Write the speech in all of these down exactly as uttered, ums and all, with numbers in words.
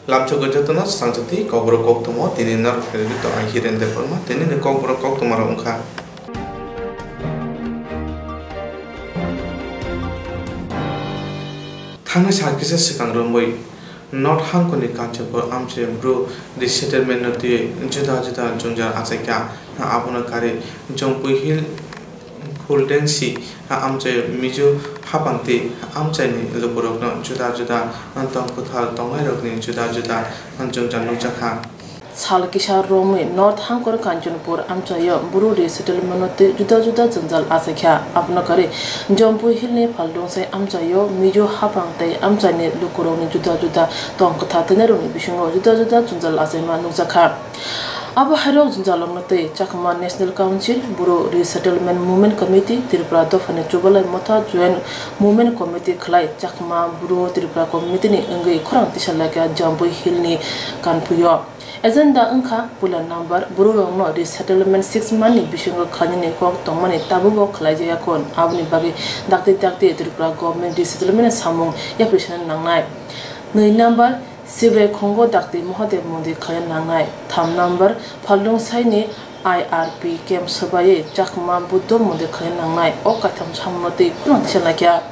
Lamchugwi jotono swkangjakti, kokborok koktwma o tini norok phailaidi to ang Hiren Debbarma, tinini kokborok koktwma rok wngkha. Thangnai sal kisa swkang romwi North Hangkoni Kanchanpur amchaio Bru resettlement no twiwi juda juda jwngjal achaikha, abono karwi Jampui Hill Phuldensi amchaio Mizo haphang tei amchaini lukurokno juda juda tong kwthar tongnairokni juda juda jwngjal nukjakha. Sal kisa romwi North Hangkor Kanchanpur amchaio Bru resettlement no twi juda juda jwngjal achaikha. Abono karwi Jampui Hill ni Phaldungsai amchaio Mizo haphang tei amchaini lukurokni juda juda tong kwthar tongnairokni bisingo juda juda jwngjal achaima nukjakha. Abo hairok jwngjal wngna twi Chakma National Council, Bru Resettlement Movement Committee, Tripura dophani Chubalai Motha Joint Movement Committee khlai Chakma Bru Tripura Committee ni wngwi khorang tisa laikha Jampui Hill ni Kanpui o. Agenda wngkha puila number, Bru rokno resettlement six month ni bisingo khlainani kok tongmani tabukbo khlaijak yakun. Aboni bagwi dakti dakti Tripura government resettlement ni samung yapri sana nangnai. Nwi number, Sibrai khongo dakti Mahadev mondir khlaina nangnai. Tham number, Phaldungsai ni I R P camp swbaiwi Chakma Buddha mondir khlaina nangnai. O kaitham samungno twi khorang tisa laikha.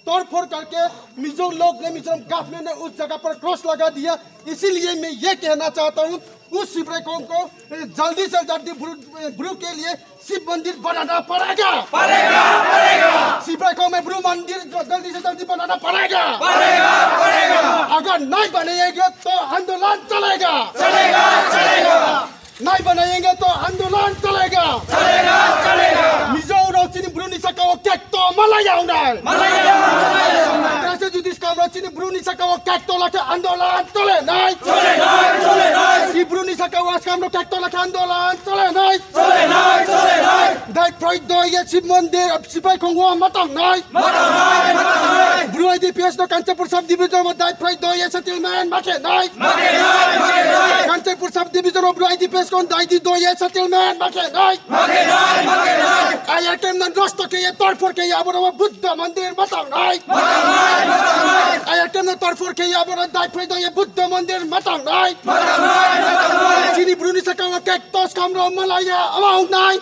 तोड़फोड़ करके मिजो लोग ने, मिजोरम गवर्नमेंट ने उस जगह पर क्रॉस लगा दिया। इसीलिए मैं ये कहना चाहता हूँ, उस सिब्रे कौम को, ए, जल्दी से जल्दी ब्रू, ए, ब्रू के लिए शिव मंदिर बनाना पड़ेगा। पड़ेगा, पड़ेगा। सिब्रे कौम में ब्रू मंदिर ज-, जल्दी से जल्दी बनाना पड़ेगा। पड़ेगा, पड़ेगा। अगर नहीं बनेगा तो आंदोलन चलेगा। चलेगा, चलेगा। नहीं बनाएंगे तो आंदोलन चलेगा। चलेगा, चलेगा। Mizo rok chini bru ni saka o kekto malaya unai. Malaya, malaya, malaya. Tese judi skam rok chini bru ni saka o kekto lakhe andolan chole nai. Chole nai, chole nai. Si bru ni saka o skam rok kekto lakhe andolan chole nai. Chole nai, chole nai. Dai Friday ye Shiv Mandir, Sipai Khongwa matang nai. Matang nai, matang nai. Bru I D P S no Kanchanpur sub division o dai Friday ye settlement make nai. Make nai, make nai. Kanchanpur sub division o bru I D P S kon dai di do ye settlement make nai. Make nai, make nai. Ayar kem nan rosto ke ye torfor ke ye aboro Buddha mandir matang nai. Matang nai, matang nai. Ayar kem nan torfor ke ye aboro dai Friday ye Buddha mandir matang nai. Matang nai, matang nai. Chini bru ni saka o kekto skam rok malaya amang nai.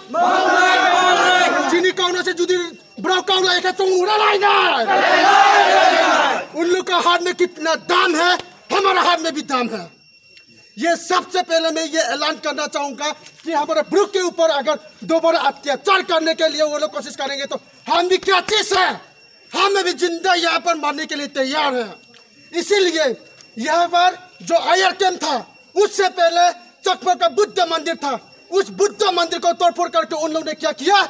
Chini kauna se judi bro kauna ekhe chung ura lai na. उन लोग का हाथ में कितना दम है, हमारा हाथ में भी दम है। ये सबसे पहले मैं ये ऐलान करना चाहूंगा कि हमारे ब्रू के ऊपर अगर दोबारा अत्याचार करने के लिए वो लोग कोशिश करेंगे तो हम भी क्या चीज है, हम भी जिंदा यहाँ पर मरने के लिए तैयार है। इसीलिए यहाँ पर जो आयर कैंप था, उससे पहले चकमा का बुद्ध मंदिर था, उस बुद्ध मंदिर को तोड़फोड़ करके उन लोगों ने क्या किया,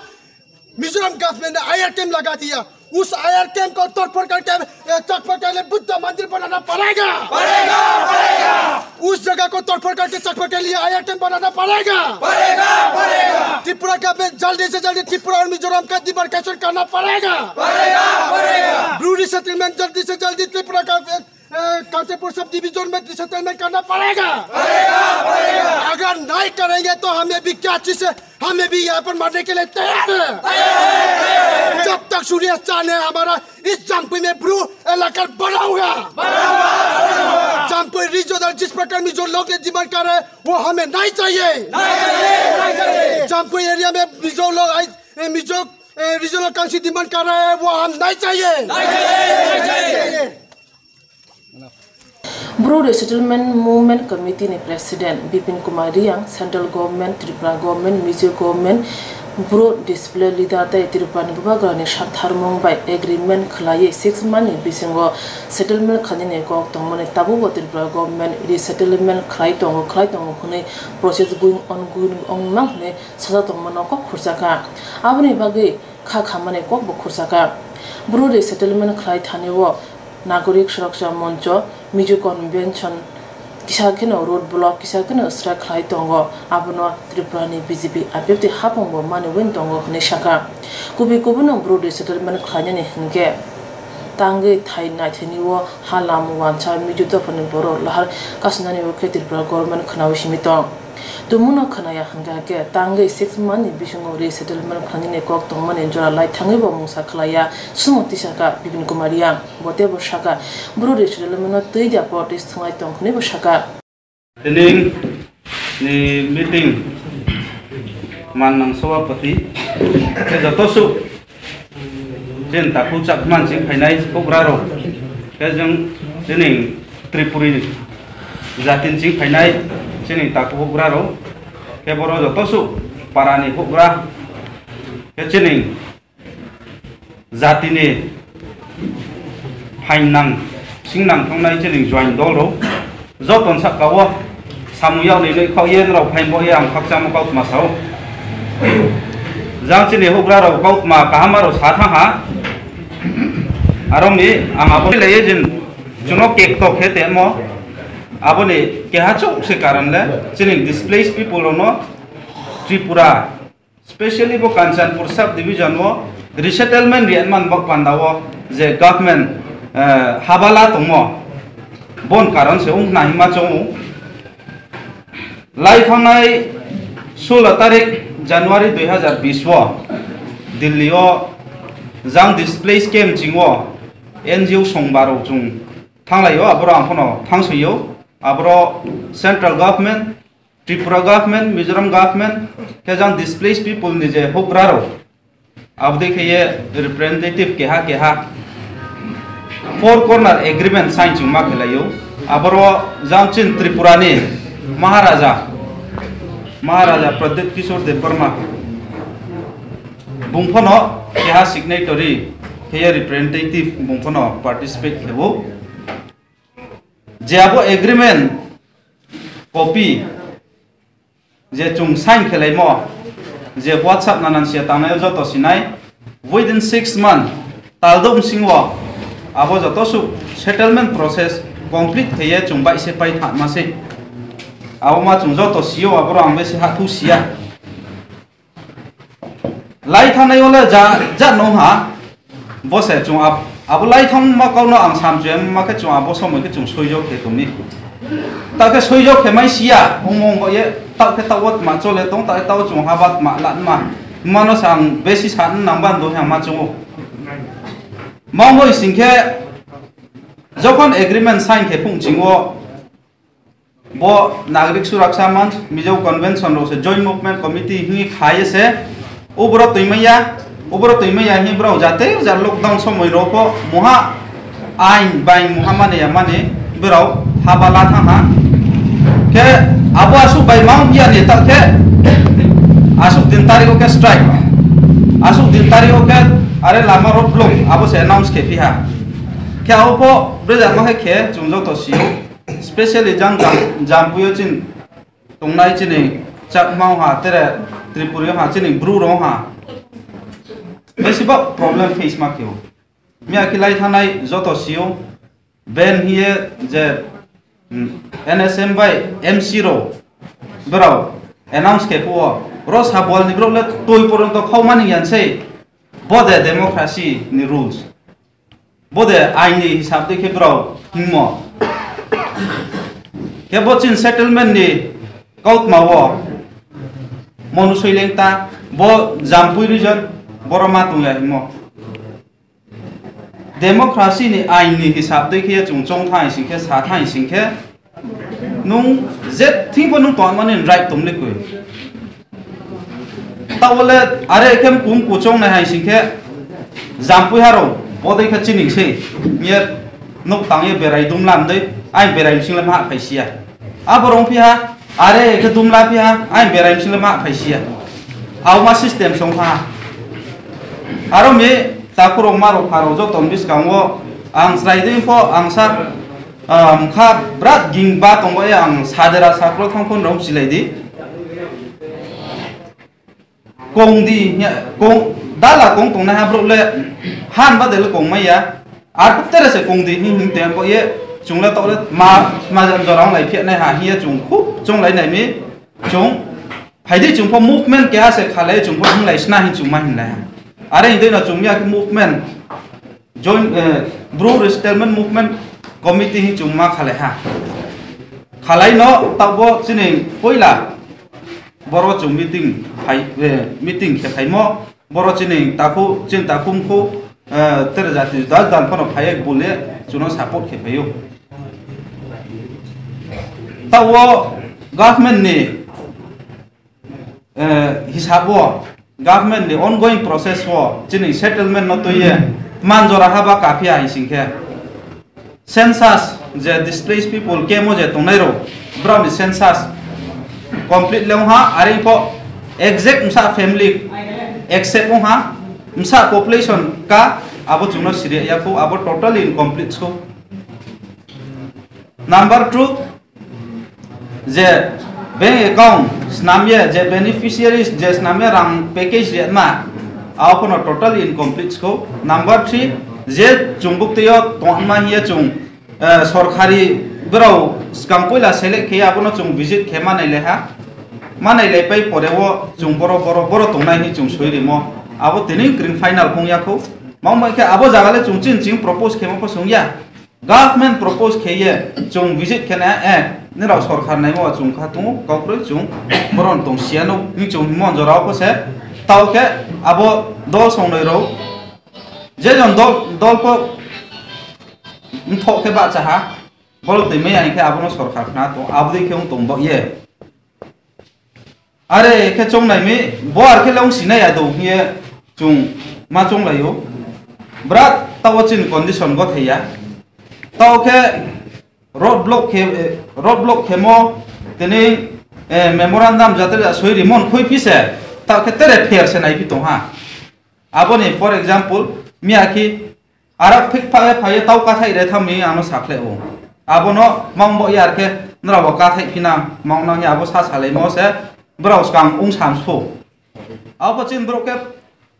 मिजोरम गवर्नमेंट ने आयर कैंप लगा दिया। उस आयर कैंप को तोड़फोड़ करके, ए, चकमा के लिए बुद्ध मंदिर बनाना पड़ेगा। पड़ेगा, पड़ेगा। उस जगह को तोड़फोड़ करके चकमा के लिए आयर कैंप बनाना पड़ेगा। पड़ेगा, पड़ेगा। त्रिपुरा गवर्नमेंट जल्दी से जल्दी त्रिपुरा और मिजोरम का डिमार्केशन करना पड़ेगा। पड़ेगा, पड़ेगा। ब्रू रिसेटलमेंट जल्दी से जल्दी त्रिपुरा का, ए, कांचनपुर सब डिवीजन में रिसेटलमेंट करना पड़ेगा। पड़ेगा, पड़ेगा। अगर नहीं करेंगे तो हमें भी क्या चीज है, हमें भी यहाँ पर मरने के लिए तैयार है। जब तक सूर्य चांद है, हमारा इस जम्पुई में ब्रू इलाका बनाऊंगा। बनाऊंगा, बनाऊंगा। जम्पुई रीजनल जिस प्रकार मिजो लोग ने डिमांड कर रहे हैं, वो हमें नहीं चाहिए। नहीं चाहिए, नहीं चाहिए। जम्पुई एरिया में मिजो लोग आई, ए, मिजो, ए, रीजनल काउंसिल डिमांड कर रहे हैं, वो हम नहीं चाहिए। नहीं चाहिए, नहीं चाहिए। Bru Resettlement Movement Committee ni President Bipin Kumar Reang, Central Government, Tripura Government, Mizo Government, Bru Displaced Leader tei Tripura ni Bubagrani satharmung bai agreement khwlaiwi six month ni bisingo settlement khainani kok tongmani, tabukbo Tripura Government resettlement khwlai tongo, khwlai tongo hwnwi process going on, going on mang hwnwi sajak tongmano kok khurchakha. Aboni bagwi kha khamani kokbo khurchakha. Bru resettlement khwlai thani o Nagorik Suraksha Moncho, Mizo Convention, kisa kheno road block, kisa kheno strike khlai tongo, abono Tripura ni B J P apipti hapung bo mani win tongo hwnwi sakha. Kubui kubuino Bru resettlement khlainani hinkhe tangwi thai naithani o ha lam wansa Mizo dophani borok lahar kasunani o khe Tripura government khwnaui simi tong. Tumungno khwnaya hwnkha khe tangwi six month ni bisingo resettlement khlainani kok tongmani jora lai thangwibo mungsa khlaiya, sumo tisakha Bipin Kumar Reang. Bo teibo sakha, boro resettlement no twi dia protest thwnglai tong hwnwibo sakha. Tini ni meeting mannang sobhapati khe joto su Chini takhuk chakman ching phainai hugrarok, khe jwng chini Tripuri jatin ching phainai chini takhuk hugrarok, khe boro joto su parani hugra, khe chini jatini phainang singnang thongnai chini join dolrok. Joton saka o samung yakni nui khok ye norok phaimbo ye ang khakchangma kautma sao. Jang chini hugra rok kautma kaham aro sa thang ha. Aro mi ang abo le ye jin chuno kek tok khe temo. Aboni keha chuk se karan le chini displaced people rok no Tripura, specially bo Kanchanpur sub division o resettlement riyan man bok panda o je government, eh, habala tongmo bon karon se wng na hima chongo. Lai thangnai solo tarik January dui hazar bish o Delhi o jang displaced camp chingo N G O songbar rok chung thanglai o, aboro ang phano thangsuyo, aboro central government, Tripura government, Mizoram government, khe jang displaced people ni je hugra rok, abodei khe ye representative keha keha four corner agreement sign chungma khelaio. Aboro jang chin Tripura ni Maharaja, Maharaja Pradyut Kishore Debbarma bung phano keha signatory khe ye representative bung phano participate khebo. Je abo agreement copy je chung sign khelaimo, je WhatsApp nanan sia tangnaio joto sinai, within six month, taldo bsing o abo joto su settlement process complete khaiye chung bai se pai thangma se. Abo ma chung joto sio, aboro ang bai se ha thu sia. Lai thangnai o le ja, ja nong ha. Bo se chung ab-, abo lai thang ma kau no ang sam chuyam ma khe chung abo somoi khe chung soijok khe tongni. Ta khe soijok khe mai sia, ong ong bo ye, ta khe ta wat ma chole tong, ta khe ta chung ha bat ma lan ma. Mano sa ang besi sa nang ban do ha ma chung o. Ma ong bo sing khe jokhon agreement sign khe phung ching o, bo Nagarik Suraksa Manch, Mizo Convention rok se Joint Movement Committee hwnwi khaye se, uboro twimaya, uboro twimaya hwnwi borok jate ja lockdown somoi rok bo muha ain bain muha mani ya mani borok haba la thang ha. Khe abo asuk bai mang biya ni ta khe asuk din tarik o khe strike, asuk din tarik o khe are lama road block abo se announce khe phi ha. Khe abo pho bwrwi jagma khe khe chwng joto sio. Specially jang jam, Jampuio chin tongnai chini Chakmao ha, tere Tripuri ha, chini Bru rok ha. Besiba problem face ma kio. Miya kilai thanai joto sio. Ben hiye je, mm, N S M bai M C rok berao announce khe phuo. Ro sabwal ni borok le twi poronto khau mani yan sei. Bo de democracy ni rules. Bo de aini hisab de khe borok hingmo. Khe bo chin settlement ni kautma o monu soileng ta bo Jampui region borok ma tongya hingmo. Democracy ni aini hisab de khe chung chong thai sing khe sa thai sing khe Nung je thing bo nung tong mani right tong le koi. Ta bole are kem kum kuchong nai hai sing khe Jampui haro bodai kha chining sei. Ye nuk tang ye berai dum lam dei. Ai berai sing le ma phai sia. Abo rong phi ha are khe dum la phi ha ai berai sing le ma phai sia. Au ma system song pha. Aro me ta khorok ma rok pha rok joto ni bwskango ang chwrai dei pho ang sa Wngkha bwrak ging ba tongo, ang sadera sakro thang phone rok silai di. Kong di, kong dala kong tongnai ha bwrok le han ba de le kong maya. Ar tere se kong di hing hing te bo ye chung le tok le ma ma jora lai phi nai ha hiya chung khu chung lai nai mi chung. Phaidi chwng pho movement keha se khalai chwng pho hinglai sna hin chwng ma hinlai ha. Are hindai no chwng ya movement join, eh, Bru Resettlement Movement Committee hin chwng ma khalai ha. Khalai no tabo chini poila Boro chwng meeting phai, eh, meeting khe phaimo, boro chini takhu, chini takhumkhu, eh, tere jati juda juda phano phaiye bole chwngno support khe phaio. Tao government ni, eh, hisabo, government ni ongoing process o chini settlement no twiye manjora haba kaphiya hai singkhe census je displaced people camp o je tongnai rok, brao ni census complete le wngha, are pho exact msa family accept wngha, msa population ka abo chwngno siri ya kho, abo totally incomplete kho. Number two, je bank account snamye, je beneficiaries je snamye rang package riyatma, abo phano totally incomplete kho. Number three, je chwng buktwi o tongma hiya chwng, eh, sorkari borok swkang puila select khe abono chwng visit khe manai leha, manai lepai pore o chwng boro, boro, boro tongnai hinwi chwng soi rimo, abo tini kwrwng final phung ya kho. Mao mai khe abo jaga le chwng chin ching propose khe ma pho song ya. Government propose khe ye chwng visit khe na, eh, nirok sorkar naimo chwng kha tongo, kaukroi chwng boron tong siya no, ni chwng mon jora o se, tao khe abo dol songnoi rok, je jon dol, dol po mthok khe ba cha ha, bolo twi mai ang khe abono sorkar khna to, abdi khe wng tong bo ye. Are khe chongnai mi, bo ar khe le wng sinai ya do hiye chwng ma chonglaio. Bwrat tao chini condition go thaiya. Tao khe road block khe, road block khemo tini, eh, memorandum jate ja soi rimon khoi phise, tao khe tere pher se nai phi tong ha. Aboni for example, miya khi arak phik phaye phaye tau kathai re thamni ano sakhle o. Abono mangbo yar khe nrabo kathai phina mangno hi abo sa salai mo se borok skang ung samsu. Abo chin borok khe,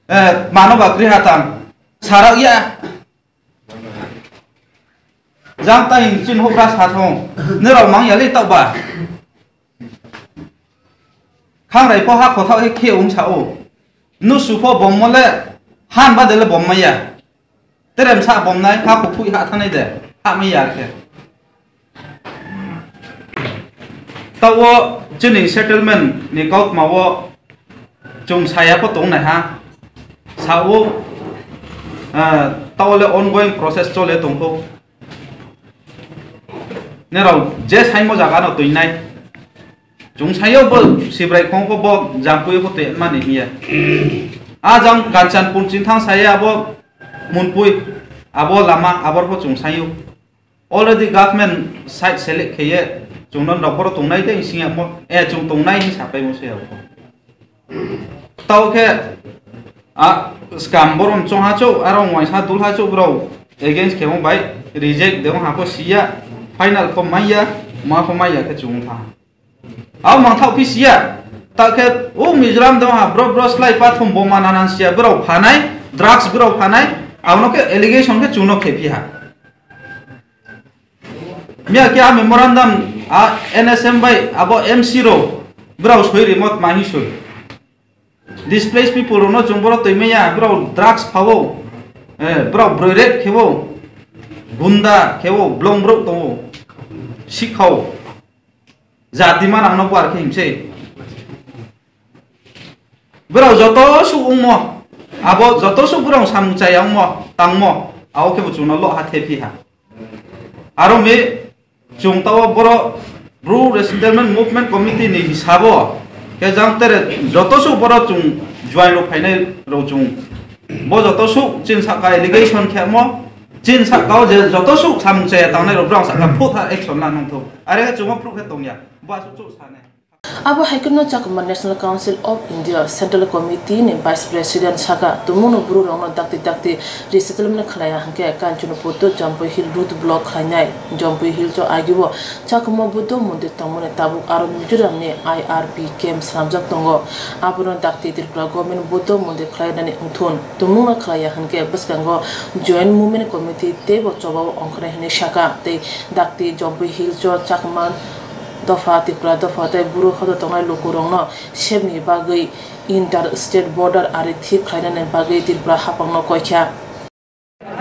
eh, mano ba griha tam sarak ya. Jang tai chin hokra sa thong. Nrao mang yali tau ba. Khangrai pho ha khothao he khe ung sa o. Nu su pho bommo le han ba de le bomma ya. Terem sa bomnai ha khuphui ha thanai de. Ha mai ya khe. Tao chini settlement ni kautma o chwng saya pho tongnai ha. Sao, ah, tao le ongoing process chole tongkho. Nerao je saimo jaga no twi nai. Chwng sayo bo Sibrai khong ko bo Jampui ko twi mani hiya. A jang Kanchanpur chini thang saya abo Munpui abo lama abor pho chwng sayo. Already government site select kheye chwng no nokboro tongnai de sing amo, eh, chwng tongnai hin sapai mo se abo. Tao khe, a, scam borom chongha chou, aro waisa dulha chou bro. Against khe mo bai reject de ha ko siya, final ko maya, ma ko maya khe chung tha. Au mang thao phi siya. Ta khe o Mizoram de ha bro bro slai pathum bo mana nan siya bro phanai, drugs bro phanai, auno khe allegation khe chuno khe phi ha. Miya khe a memorandum a N S M bai abo M C ro brao soi rimot mahi soi. Displaced people rokno chwng boro twi maya, brao drugs phao, eh, brao broi rape kheo, gunda kheo, blong brok tongo, sikhao. Jati manang no buar khe himse. Brao joto su ungmo, abo joto su brao samung chaya ungmo, tangmo, abo khe bo chwngno lo ha the phi ha. Aro mi chwng tao boro Bru Resettlement Movement Committee ni hisabo khe jang tere joto su boro chwng join rok phainai rok chwng bo joto su chin saka allegation khemo chin saka o je joto su samung chaya tangnai rok brao saka phut ha action la nongtho are khe chwngno phru khe tongya bo asuk chuk sane. Abo hai kheno Chakma National Council of India Central Committee ni Vice President saka, tumungno bwrwirokno dakti dakti resettlement khlaiya hwnkhe Kanchanpur to Jampui Hill road block khlainai. Jampui Hill o agio Chakma Buddha mondir tongmani tabuk aro Mizoramni I R B camp swnamjak tongo. Abono dakti Tripura government Buddha mondir khlainani wngthun. Tumungno khlaiya hwnkhe bwskango Joint Movement Committee teibo chobao ongkhnai hwnwi saka tei dakti Jampui Hill o Chakma dopha, Tripura dopha tei Bru hodo tongnai lukurokno sepni bagwi inter state border ari thik khlainani bagwi Tripura haphangno koikha.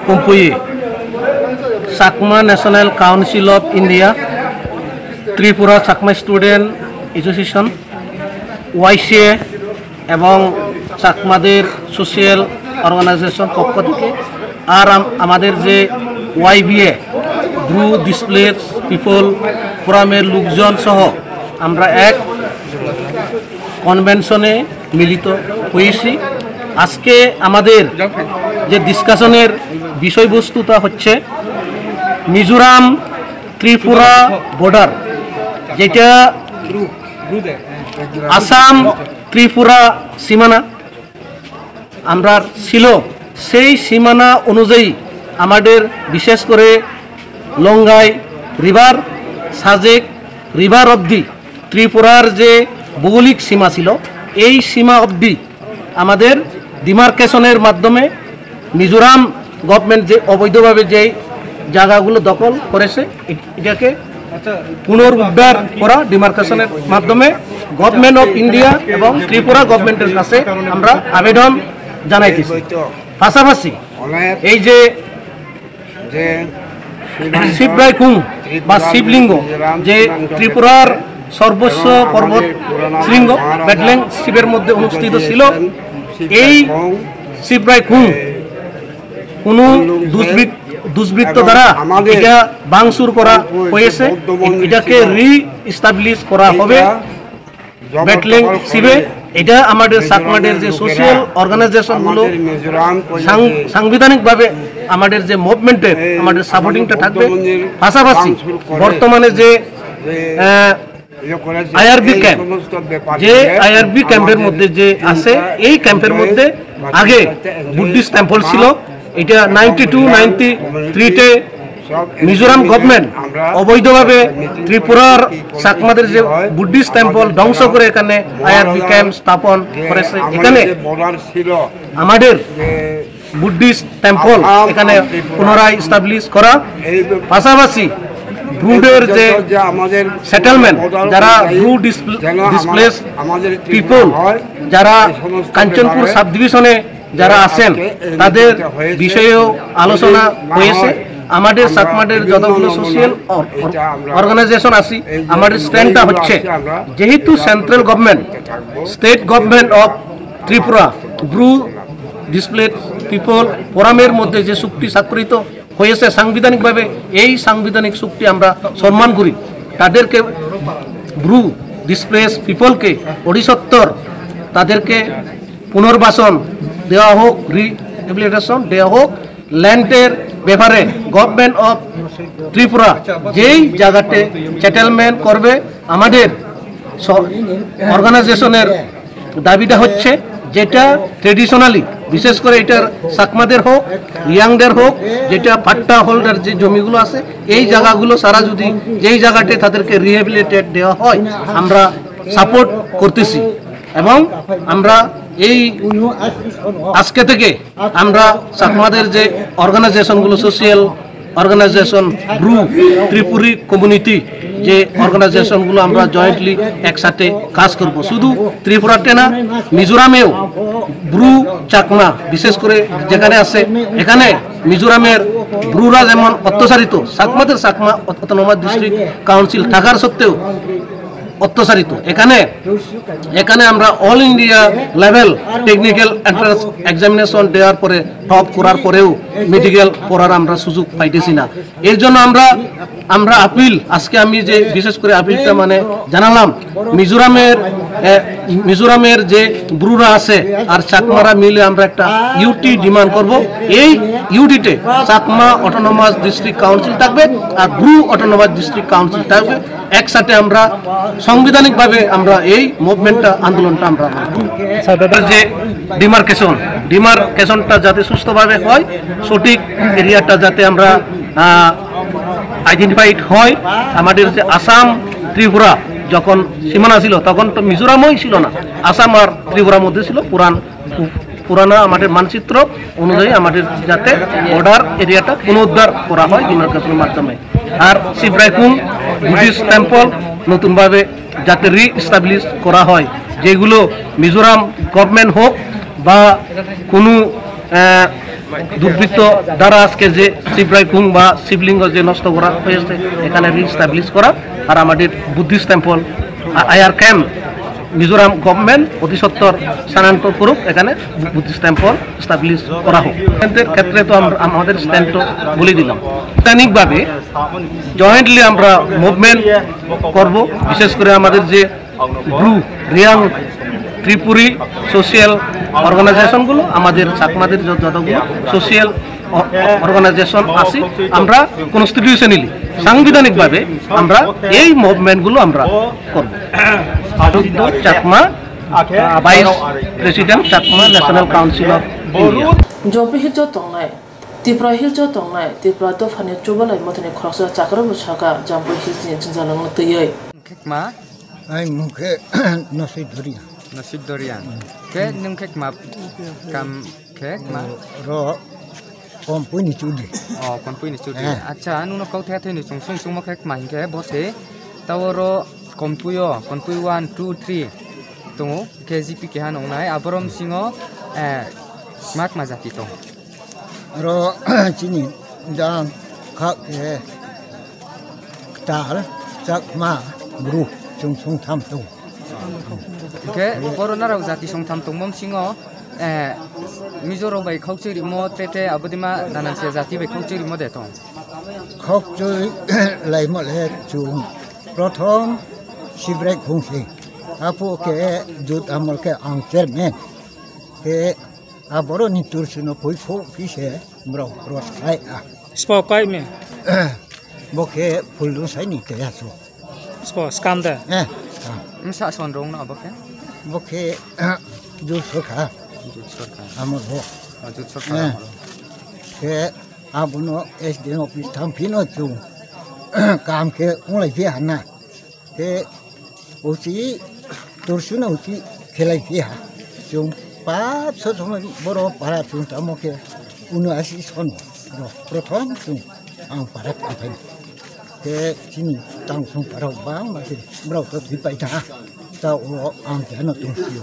Kumpui, Chakma National Council of India, Tripura Chakma Student Association, ওয়াইসিএ এবং চাকমাদের social organisation পক্ষ থেকে, আর আম- আমাদের যে ওয়াইবিএ, Bru displaced people ফোরামের লোকজন সহ আমরা এক কনভেনশনে মিলিত হয়েছি। আজকে আমাদের যে ডিসকাশনের বিষয়বস্তুটা হচ্ছে মিজোরাম ত্রিপুরা বর্ডার, যেটা আসাম ত্রিপুরা সীমানা আমরা ছিল, সেই সীমানা অনুযায়ী আমাদের বিশেষ করে লঙ্গাই রিভার, সাজেক রিভার অবধি ত্রিপুরার যে ভৌগোলিক সীমা ছিল, এই সীমা অবধি আমাদের ডিমার্কেশনের মাধ্যমে মিজোরাম গভর্নমেন্ট যে অবৈধভাবে যে জায়গাগুলো দখল করেছে, এ- এটাকে পুনরুদ্ধার করা ডিমার্কেশনের মাধ্যমে গভর্নমেন্ট অফ ইন্ডিয়া এবং ত্রিপুরা গভর্নমেন্টের কাছে আমরা আবেদন জানাইতেছি। পাশাপাশি এই যে শিবরাইকুং বা শিবলিঙ্গ, যে ত্রিপুরার সর্বোচ্চ পর্বত শৃঙ্গ বেটলেং শিবের মধ্যে অনুষ্ঠিত ছিল, এই শিবরাইকুং কোনো দুষ্কৃত দুষ্কৃত দ্বারা এটা ভাঙচুর করা হয়েছে। এটাকে রি এস্টাবলিশ করা হবে। ব্যাটলিং শিবে, এটা আমাদের চাকমাদের যে সোশ্যাল অর্গানাইজেশনগুলো সাং- সাংবিধানিকভাবে আমাদের যে মুভমেন্টের আমাদের সাপোর্টিংটা থাকবে। পাশাপাশি বর্তমানে যে আইআরবি ক্যাম্প, যে আইআরবি ক্যাম্পের মধ্যে যে আছে, এই ক্যাম্পের মধ্যে আগে বুদ্ধিস্ট টেম্পল ছিল, এটা নাইনটি টু নাইনটি থ্রিতে মিজোরাম গভর্নমেন্ট অবৈধভাবে ত্রিপুরার চাকমাদের যে বুদ্ধিস্ট টেম্পল ধ্বংস করে এখানে আইআরবি ক্যাম্প স্থাপন করেছে। এখানে আমাদের বুদ্ধিস্ট টেম্পল এখানে পুনরায় এস্টাবলিশ করা, পাশাপাশি ব্রুদের যে সেটেলমেন্ট, যারা ব্রু ডিসপ্লেস পিপল, যারা কাঞ্চনপুর সাব ডিভিশনে যারা আছেন, তাদের বিষয়েও আলোচনা হয়েছে। আমাদের চাকমাদের যতগুলো সোশ্যাল অর্গানাইজেশন আছি, আমাদের স্ট্যান্ডটা হচ্ছে, যেহেতু central government, state government of Tripura, Bru displaced people ফোরামের মধ্যে যে চুক্তি স্বাক্ষরিত হয়েছে সাংবিধানিকভাবে, এই সাংবিধানিক চুক্তি আমরা সম্মান করি। তাদেরকে, ব্রু ডিসপ্লেসড পিপলকে অধিসত্ত্বর, তাদেরকে পুনর্বাসন দেওয়া হোক, রিহেবিলিটেশন দেওয়া হোক, ল্যান্ডের ব্যাপারে গভর্নমেন্ট অফ ত্রিপুরা যেই জায়গাতে সেটেলমেন্ট করবে, আমাদের অর্গানাইজেশনের দাবিটা হচ্ছে, যেটা ট্রেডিশনালি, বিশেষ করে এটার চাকমাদের হোক, রিয়াংদের হোক, যেটা পাট্টা হোল্ডার যে জমিগুলো আছে, এই জায়গাগুলো সারা যদি যেই জায়গাতে তাদেরকে রিহেবিলিটেট দেওয়া হয়, আমরা সাপোর্ট করতেছি। এবং আমরা এই আজকে থেকে আমরা চাকমাদের যে অর্গানাইজেশনগুলো, সোশ্যাল অর্গানাইজেশন, ব্রু, ত্রিপুরী কমিউনিটি, যে অর্গানাইজেশনগুলো আমরা জয়েন্টলি একসাথে কাজ করব। শুধু ত্রিপুরাতে না, মিজোরামেও ব্রু, চাকমা বিশেষ করে যেখানে আছে, এখানে মিজোরামের ব্রুরা যেমন অত্যাচারিত, চাকমাদের চাকমা অটোনমাস ডিস্ট্রিক্ট কাউন্সিল থাকার সত্ত্বেও অত্যাচারিত। এখানে এখানে আমরা all India level technical entrance examination দেওয়ার পরে টপ করার পরেও মেডিকেল পড়ার আমরা সুযোগ পাইতেছি না। এর জন্য আমরা আমরা আপিল, আজকে আমি যে বিশেষ করে আপিলটা মানে জানালাম, মিজোরামের এ, মিজোরামের যে ব্রুরা আছে আর চাকমারা মিলে আমরা একটা ইউটি ডিমান্ড করব। এই ইউটিতে চাকমা অটোনমাস ডিস্ট্রিক্ট কাউন্সিল থাকবে আর ব্রু অটোনমাস ডিস্ট্রিক্ট কাউন্সিল থাকবে। একসাথে আমরা সাংবিধানিকভাবে আমরা এই মুভমেন্টটা, আন্দোলনটা আমরা করব। আচ্ছা দাদা, যে ডিমার্কেশন, ডিমার্কেশনটা যাতে সুস্থভাবে হয়, সঠিক এরিয়াটা যাতে আমরা আইডেন্টিফাইড হয়। আমাদের যে আসাম ত্রিপুরা যখন সীমানা ছিল, তখন তো মিজোরামই ছিল না, আসাম আর ত্রিপুরার মধ্যে ছিল। পুরান পুরানো আমাদের মানচিত্র অনুযায়ী আমাদের যাতে বর্ডার এরিয়াটা পুনরুদ্ধার করা হয় ডিমার্কেশনের মাধ্যমে। আর শিবরাইকুং বুদ্ধিস্ট টেম্পল নতুনভাবে যাতে রিএস্টাবলিশ করা হয়, যেগুলো মিজোরাম গভর্নমেন্ট হোক বা কোনো আহ, দুর্বৃত্ত দ্বারা আজকে যে শিবরাইকুং বা শিবলিঙ্গ যে নষ্ট করা হয়েছে, এখানে রিএস্টাবলিশ করা। আর আমাদের Buddhist temple, IR camp Mizoram government অতি সত্বর স্থানান্তর করুক, এখানে বুথ স্ট্যাম্প establish করা হোক। এদের ক্ষেত্রে তো আমরা আমাদের স্ট্যান্ড তো বলে দিলাম। বৈজ্ঞানিকভাবে জয়েন্টলি আমরা মুভমেন্ট করব। বিশেষ করে আমাদের যে ব্রু, রিয়াং, ত্রিপুরী সোশিয়াল অর্গানাইজেশনগুলো, আমাদের চাকমাদের যত- যতগুলো সোশিয়াল অ- অর্গানাইজেশন আছে, আমরা কনস্টিটিউশনালি, সাংবিধানিকভাবে আমরা এই মুভমেন্টগুলো আমরা করব। Ananda Chakma, vice president, Chakma national council of India. Jompu Hills o tongnai, Tripura Hills o tongnai, Tripura dophani chubalai mothani khoroksa chakrabo saka Jompu Hills ni jwngjal wngna twiwi. Khekma? Ai mung khe Nasib Dorian. Nasib Dorian. Khe nwng khekma kam khekma? Ro Kompui ni chudri. Oh, Kompui ni chudri. Eh. Acha, nwngno kau the the ni chung sung sung ma khekma hinkhe bo se taworo Kompui o, Kompui one, two, three tongo, K G P keha nongnai, aborom singo, eh, makma jati tong. Ro chini jang kha khe ktal, chakma, bru, chung sung tham tong. Hinkhe boro narok jati song tham tongmom singo, eh, Mizo rok bai khokchwi rimo, tete abodima nananse jati bai khokchwi rimo de tong. Khokchwi laimo le chung prothom Sibrai Khungsi, apo khe jut amol khe ang chairman, khe aboroni tursuno pui phu phi se borok cross khai a. Spo kai me. Bo khe phuldu saini te asu. Spo skam de. Eh, kam. Msa son rong no bo khe? Bo khe jut sorkar. Jut sorkar. Amol bo. Ah, jut sorkar. Eh. Amol. Khe abono S D M office thang phino chung. Kam khe unglai phi hana. Khe usi tursuno usi khelai phi ha. Chung pap so somoi boro para chung tamo khe uno asi son. Ro prothom chung ang para thang phai. Khe chini tang sung parok bangma se borok to thwi pai tha. Ta o ang khe ano tong sio.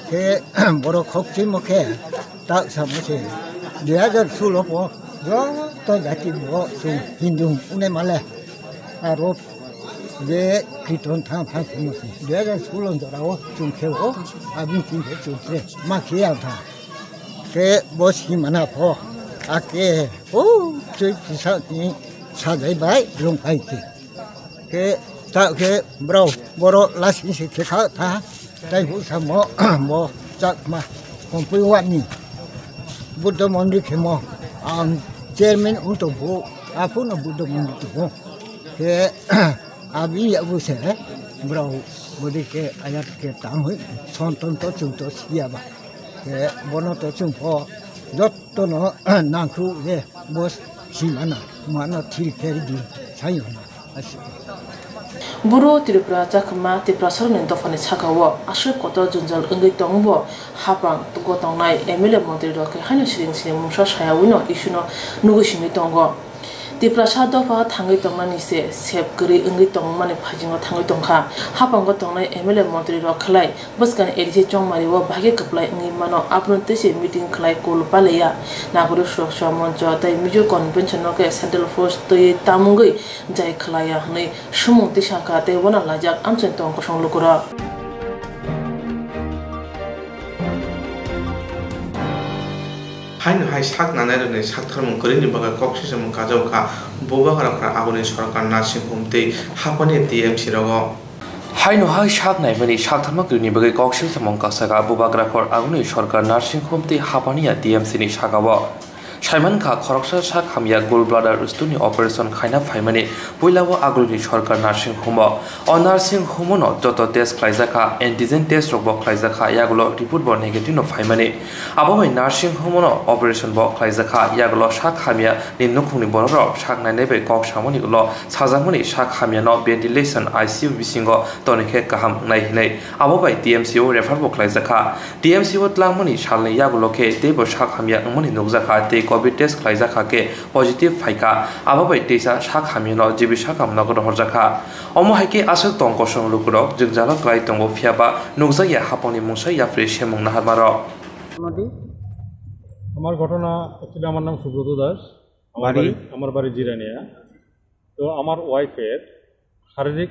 Khe borok khok chimo khe ta samo se dui hajar sulo po joto jati bo chung Hindu une male. Aro je Kriton thang thang simo se dui hajar sulo jora o chung khe o abin tin khe chung khe ma khe ang tha. Khe bo simana pho, ake, o, twi kisa ni sajai bai lung pai ti. Khe ta khe bro, boro lasing se khe kha tha, tai hu samo, bo chakma, kompui wani, Buddha mondir khe mo, ang chairman ung tong phu, aphuno Buddha mondir tong phu. Khe abi ya bu se, bro, bodi khe ayat khe tang hui, son ton to chung to siya ba. Khe bono to chwng pho jotto no nangkhu je bo simana mano thil pheri di sayo na asi. Buru Tripura chakma Tiprasarokni dophani sakao aswk kotor jwngjal wngwi tongbo hapang gotongnai M L A montri rok khe haino siring siring mungsa sayawino issue no nugwi singwi tongo. Tiprasa dopha thangwi tongnani se sep kwrwi wngwi tongmani phaijingo thangwi tongkha. Haphango tongnai M L A montri rok khlai bwskang A D C chongmari o bahai khe kwplai wngwi mano, abono twi se meeting khlai kul paleya. Nagorik Suraksa Moncho tei Mizo Convention no khe Central Force twi tamungwi jai khlaiya hwnwi sumung tisakha tei uanalaijak amchaini tong kosong lukurok. Haino hai sak nanai rokni saktharmung kwrwini bagwi kok sisamung kajao kha Bubagra khor aguni sorkar nursing home tei hapani T M C rogo. Haino hai sak naimani saktharma kwrwini bagwi kok sisamung kasa kha Bubagra khor aguni sorkar nursing home tei hapani T M C ni sakao. Saimankha khoroksa sak hamya gallbladder stone ni operation khaina phaimani puila o agulini sorkar nursing home o. O nursing home no joto test khlaijak kha, antigen test rok bo khlaijak kha, yagulo report bo negative no phaimani. Abo bai nursing home no operation bo khlaijak kha, yagulo sak hamya ni nukhungni borok rok sak nainai bai kok samani ulo sajakmani sak hamya no ventilation I C U bisingo toni khe kaham wngnai hinwi. Abo bai T M C o refer bo khlaijak kha. T M C o twlangmani salni yagulo khe teibo sak hamya wngmani nukjak kha tei covid test khlaijak kha khe positive phai kha. Abo bai teisa sak hamya no G B sakam nogo rohorjak kha. Omo hai khe aswk tong kosong lukurok jwngjalo kwlai tongo, phiya ba nukjakya hapangni mungsa yapri semung naharmarok. আমার ঘটনা, actually আমার নাম সুব্রত দাস। আমার বাড়ি? বাড়ি, আমার বাড়ি জিরানিয়া। তো আমার ওয়াইফের শারীরিক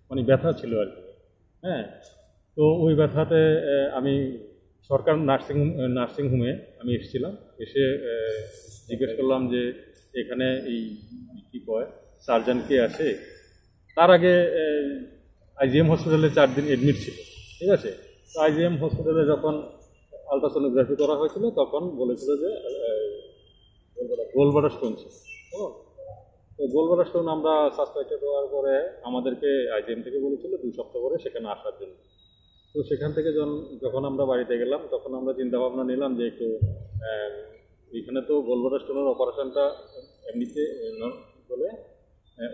মানে ব্যথা ছিল আর কি, হ্যাঁ। তো ওই ব্যথাতে আহ, আমি সরকার নার্সিং নার্সিং হোমে আমি এসেছিলাম। এসে আহ, জিজ্ঞেস করলাম যে এখানে এই কি কয়, সার্জন কে আছে? তার আগে আইজিএম হসপিটালে চার দিন অ্যাডমিট ছিল, ঠিক আছে? তো আইজিএম হসপিটালে যখন আলট্রাসোনোগ্রাফি করা হয়েছিল, তখন বলেছিল যে গোলব্লাডার স্টোন ছিল। ও, তো গোলব্লাডার স্টোন আমরা সাসপেক্টেড হওয়ার পরে আমাদেরকে আইজিএম থেকে বলেছিল দুই সপ্তাহ পরে সেখানে আসার জন্য। তো সেখান থেকে যখন যখন আমরা বাড়িতে গেলাম, তখন আমরা চিন্তা ভাবনা নিলাম যে একটু আহ, এখানে তো গোলব্লাডার স্টোনের অপারেশনটা এমনিতে আহ, ন- বলে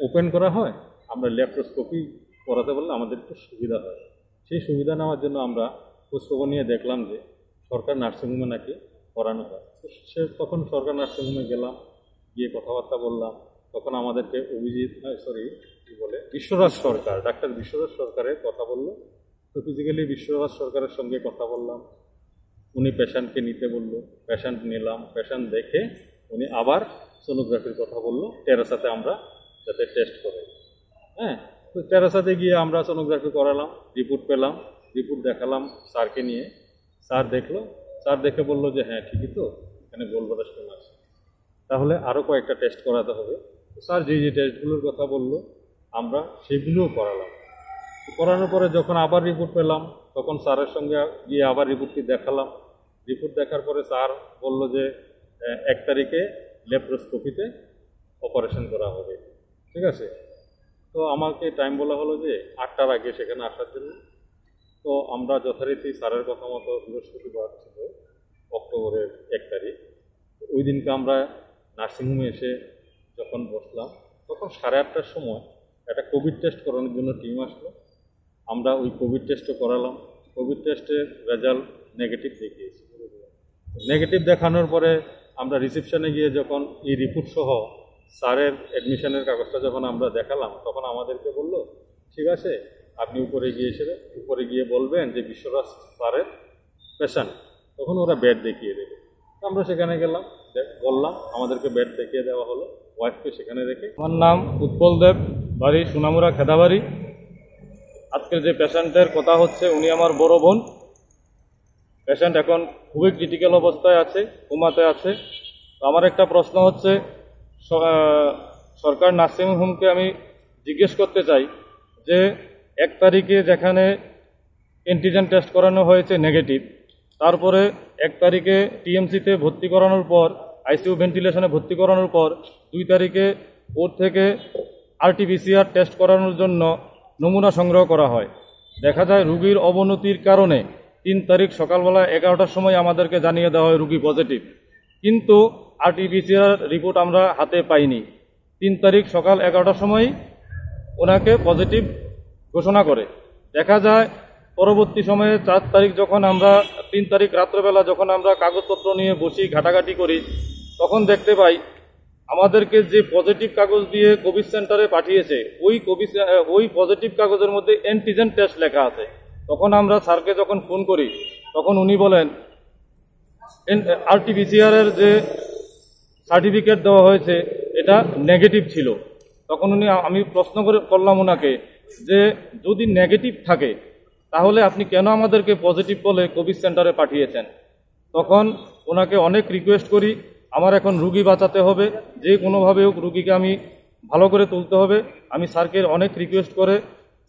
ওপেন করা হয়, আমরা ল্যাপ্রোস্কোপি করাতে পারলে আমাদের একটু সুবিধা হয়। সেই সুবিধা নেওয়ার জন্য আমরা খোঁজখবর নিয়ে দেখলাম যে সরকার নার্সিংহোমে নাকি করানো হয়। তো সে তখন সরকার নার্সিংহোমে গেলাম, গিয়ে কথাবার্তা বললাম। তখন আমাদেরকে অভিজিৎ, সরি, কি বলে, বিশ্বরাজ সরকার, ডাক্তার বিশ্বরাজ সরকারের কথা বললো। তো ফিজিক্যালি বিশ্বরাজ সরকারের সঙ্গে কথা বললাম। উনি পেশেন্টকে নিতে বললো, পেশেন্ট নিলাম। পেশেন্ট দেখে উনি আবার সোনোগ্রাফির কথা বললো, টেরেসাতে আমরা যাতে টেস্ট করে। হ্যাঁ, তো টেরেসাতে গিয়ে আমরা সোনোগ্রাফি করালাম, রিপোর্ট পেলাম, রিপোর্ট দেখালাম স্যারকে নিয়ে। স্যার দেখলো, স্যার দেখে বললো যে হ্যাঁ, ঠিকই তো, এখানে গোলব্লাডার স্টোন আছে, তাহলে আরও কয়েকটা টেস্ট করাতে হবে। তো স্যার যে যে টেস্টগুলোর কথা বললো, আমরা সেগুলোও করালাম। তো করানোর পরে যখন আবার রিপোর্ট পেলাম, তখন স্যারের সঙ্গে গিয়ে আবার রিপোর্টটি দেখালাম। রিপোর্ট দেখার পরে স্যার বললো যে আহ, এক তারিখে ল্যাপ্রোস্কোপিতে অপারেশন করা হবে, ঠিক আছে? তো আমাকে টাইম বলা হলো যে আটটার আগে সেখানে আসার জন্য। তো আমরা যথারীতি স্যারের কথা মতো, বৃহস্পতিবার ছিল, অক্টোবরের এক তারিখ, ওই দিনকে আমরা নার্সিংহোমে এসে যখন বসলাম, তখন সাড়ে আটটার সময় একটা কোভিড টেস্ট করানোর জন্য টিম আসলো। আমরা ওই কোভিড টেস্টও করালাম। কোভিড টেস্টের রেজাল্ট নেগেটিভ দেখিয়েছে। নেগেটিভ দেখানোর পরে আমরা রিসেপশনে গিয়ে যখন এই রিপোর্ট সহ স্যারের অ্যাডমিশনের কাগজটা যখন আমরা দেখালাম, তখন আমাদেরকে বললো, ঠিক আছে, আপনি উপরে গিয়ে এসে উপরে গিয়ে বলবেন যে বিশ্বরাজ স্যারের পেশেন্ট, তখন ওরা বেড দেখিয়ে দেবে। তো আমরা সেখানে গেলাম, দে- বললাম, আমাদেরকে বেড দেখিয়ে দেওয়া হলো। ওয়াইফকে সেখানে রেখে আমার নাম উৎপল দেব, বাড়ি সোনামুড়া খেদাবাড়ি। আজকে যে পেশেন্টের কথা হচ্ছে, উনি আমার বড় বোন। পেশেন্ট এখন খুবই ক্রিটিক্যাল অবস্থায় আছে, কোমাতে আছে। তো আমার একটা প্রশ্ন হচ্ছে, স- আহ, সরকার নার্সিং হোমকে আমি জিজ্ঞেস করতে চাই যে এক তারিখে যেখানে অ্যান্টিজেন টেস্ট করানো হয়েছে নেগেটিভ, তারপরে এক তারিখে টিএমসিতে ভর্তি করানোর পর, আইসিইউ ভেন্টিলেশনে ভর্তি করানোর পর দুই তারিখে ওর থেকে আরটিপিসিআর টেস্ট করানোর জন্য নমুনা সংগ্রহ করা হয়। দেখা যায় রুগীর অবনতির কারণে তিন তারিখ সকালবেলা এগারোটার সময় আমাদেরকে জানিয়ে দেওয়া হয় রুগী পজিটিভ, কিন্তু আরটিপিসিআর রিপোর্ট আমরা হাতে পাইনি। তিন তারিখ সকাল এগারোটার সময় ওনাকে পজিটিভ ঘোষণা করে। দেখা যায় পরবর্তী সময়ে চার তারিখ যখন আমরা, তিন তারিখ রাত্রেবেলা যখন আমরা কাগজপত্র নিয়ে বসি, ঘাটাঘাটি করি, তখন দেখতে পাই আমাদেরকে যে পজিটিভ কাগজ দিয়ে কোভিড সেন্টারে পাঠিয়েছে, ওই কোভিড সে- ওই পজিটিভ কাগজের মধ্যে অ্যান্টিজেন টেস্ট লেখা আছে। তখন আমরা স্যারকে যখন ফোন করি, তখন উনি বলেন, আরটিপিসিআর এর যে সার্টিফিকেট দেওয়া হয়েছে, এটা নেগেটিভ ছিল। তখন উনি, আমি প্রশ্ন করে করলাম ওনাকে যে যদি নেগেটিভ থাকে, তাহলে আপনি কেন আমাদেরকে পজিটিভ বলে কোভিড সেন্টারে পাঠিয়েছেন? তখন ওনাকে অনেক রিকোয়েস্ট করি, আমার এখন রুগী বাঁচাতে হবে, যে কোনোভাবে হোক রুগীকে আমি ভালো করে তুলতে হবে। আমি স্যারকে অনেক রিকোয়েস্ট করে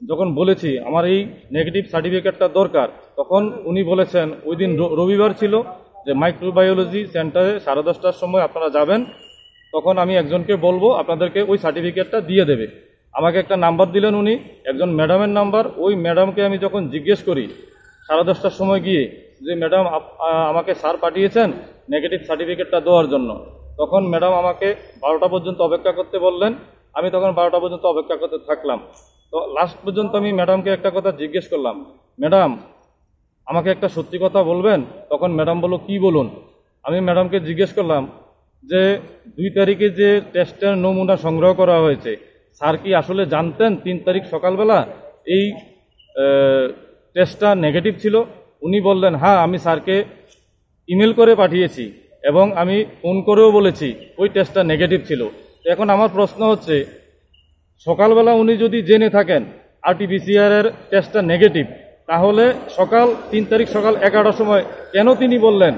যখন বলেছি আমার এই নেগেটিভ সার্টিফিকেটটা দরকার, তখন উনি বলেছেন, ওই দিন র- রবিবার ছিল, যে মাইক্রোবায়োলজি সেন্টারে সাড়ে দশটার সময় আপনারা যাবেন, তখন আমি একজনকে বলবো আপনাদেরকে ওই সার্টিফিকেটটা দিয়ে দেবে। আমাকে একটা নাম্বার দিলেন উনি, একজন ম্যাডামের নাম্বার। ওই ম্যাডামকে আমি যখন জিজ্ঞেস করি সাড়ে দশটার সময় গিয়ে যে, ম্যাডাম, আপ- আ- আমাকে স্যার পাঠিয়েছেন নেগেটিভ সার্টিফিকেটটা দেওয়ার জন্য, তখন ম্যাডাম আমাকে বারোটা পর্যন্ত অপেক্ষা করতে বললেন। আমি তখন বারোটা পর্যন্ত অপেক্ষা করতে থাকলাম। তো লাস্ট পর্যন্ত আমি ম্যাডামকে একটা কথা জিজ্ঞেস করলাম, ম্যাডাম, আমাকে একটা সত্যি কথা বলবেন? তখন ম্যাডাম বলল, কি বলুন? আমি ম্যাডামকে জিজ্ঞেস করলাম যে দুই তারিখে যে টেস্টের নমুনা সংগ্রহ করা হয়েছে, স্যার কি আসলে জানতেন তিন তারিখ সকালবেলা এই টেস্টটা নেগেটিভ ছিল? উনি বললেন, হ্যাঁ, আমি স্যারকে ইমেল করে পাঠিয়েছি এবং আমি ফোন করেও বলেছি ওই টেস্টটা নেগেটিভ ছিল। তো এখন আমার প্রশ্ন হচ্ছে, সকালবেলা উনি যদি জেনে থাকেন আরটিপিসিআর এর টেস্টটা নেগেটিভ, তাহলে সকাল তিন তারিখ সকাল এগারোটার সময় কেন তিনি বললেন?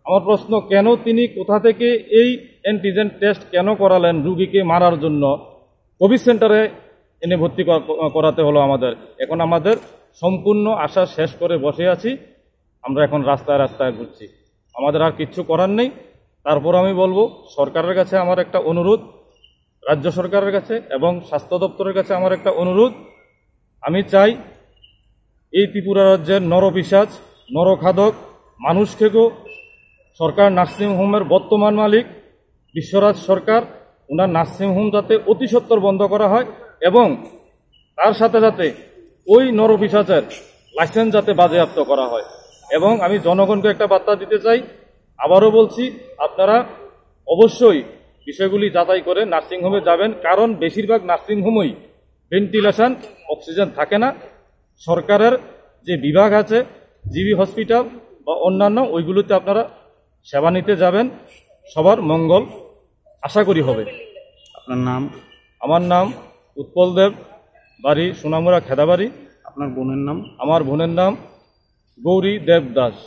আমার প্রশ্ন, কেন তিনি কোথা থেকে এই অ্যান্টিজেন টেস্ট কেন করালেন রুগীকে মারার জন্য? কোভিড সেন্টারে এনে ভর্তি করা-, করাতে হলো আমাদের। এখন আমাদের সম্পূর্ণ আশা শেষ করে বসে আছি। আমরা এখন রাস্তায় রাস্তায় ঘুরছি, আমাদের আর কিচ্ছু করার নেই। তারপর আমি বলবো, সরকারের কাছে আমার একটা অনুরোধ, রাজ্য সরকারের কাছে এবং স্বাস্থ্য দপ্তরের কাছে আমার একটা অনুরোধ, আমি চাই এই ত্রিপুরা রাজ্যের নরপিশাচ, নরখাদক, মানুষ খেকো সরকার নার্সিং হোমের বর্তমান মালিক বিশ্বরাজ সরকার, ওনার নার্সিং হোম যাতে অতি সত্বর বন্ধ করা হয় এবং তার সাথে সাথে ওই নরপিশাচের লাইসেন্স যাতে বাজেয়াপ্ত করা হয়। এবং আমি জনগণকে একটা বার্তা দিতে চাই, আবারও বলছি, আপনারা অবশ্যই বিষয়গুলি যাচাই করে নার্সিং হোমে যাবেন, কারণ বেশিরভাগ নার্সিং হোমই ভেন্টিলেশন, অক্সিজেন থাকে না। সরকারের যে বিভাগ আছে, জিবি হসপিটাল বা অন্যান্য, ওইগুলোতে আপনারা সেবা নিতে যাবেন। সবার মঙ্গল আশা করি হবে। আপনার নাম? আমার নাম উৎপল দেব, বাড়ি সোনামুড়া খেদাবাড়ি। আপনার বোনের নাম? আমার বোনের নাম গৌরী দেব Das.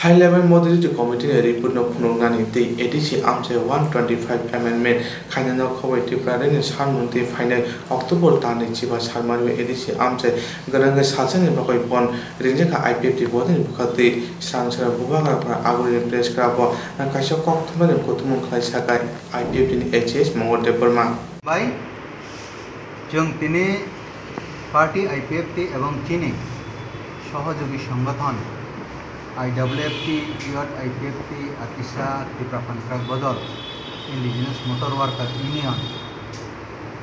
High Level Modality Committee ni report no phunuknani tei A D C amchai one twenty five amendment khainano khobai Tripura ni salmung tei phainai October talni chiba salmani A D C amchai gwnangwi salsani bagwi bon ringjak kha I P F T bodoni bwkhaktwi. Swrang swrang bubagra phano aboni press club o kaisa kok thumnani kuthumung khlai sakha I P F T ni H S Mongol Debbarma. Bai, chwng tini party I P F T ebong chini sohojogi songothon I W F T, Youth I P F T, Atisa, Tipra Pantrak Bodol, Indigenous Motor Worker Union,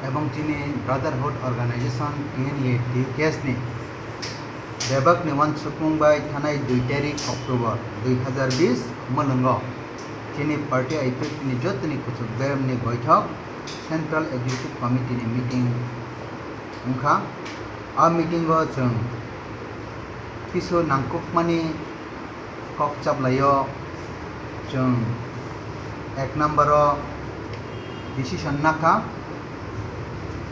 ebong chini Brotherhood Organization, T N A T U K S ni bebak ni uansukmung bai thanai dui tarik October dui hazar bis mwlwngo chini party I P F T ni jotoni kuchuk dayam ni boithok Central Executive Committee ni meeting wngkha. A meeting o chwng kisu nangkukmani kok chaplaio. Chwng ek number o decision nakha,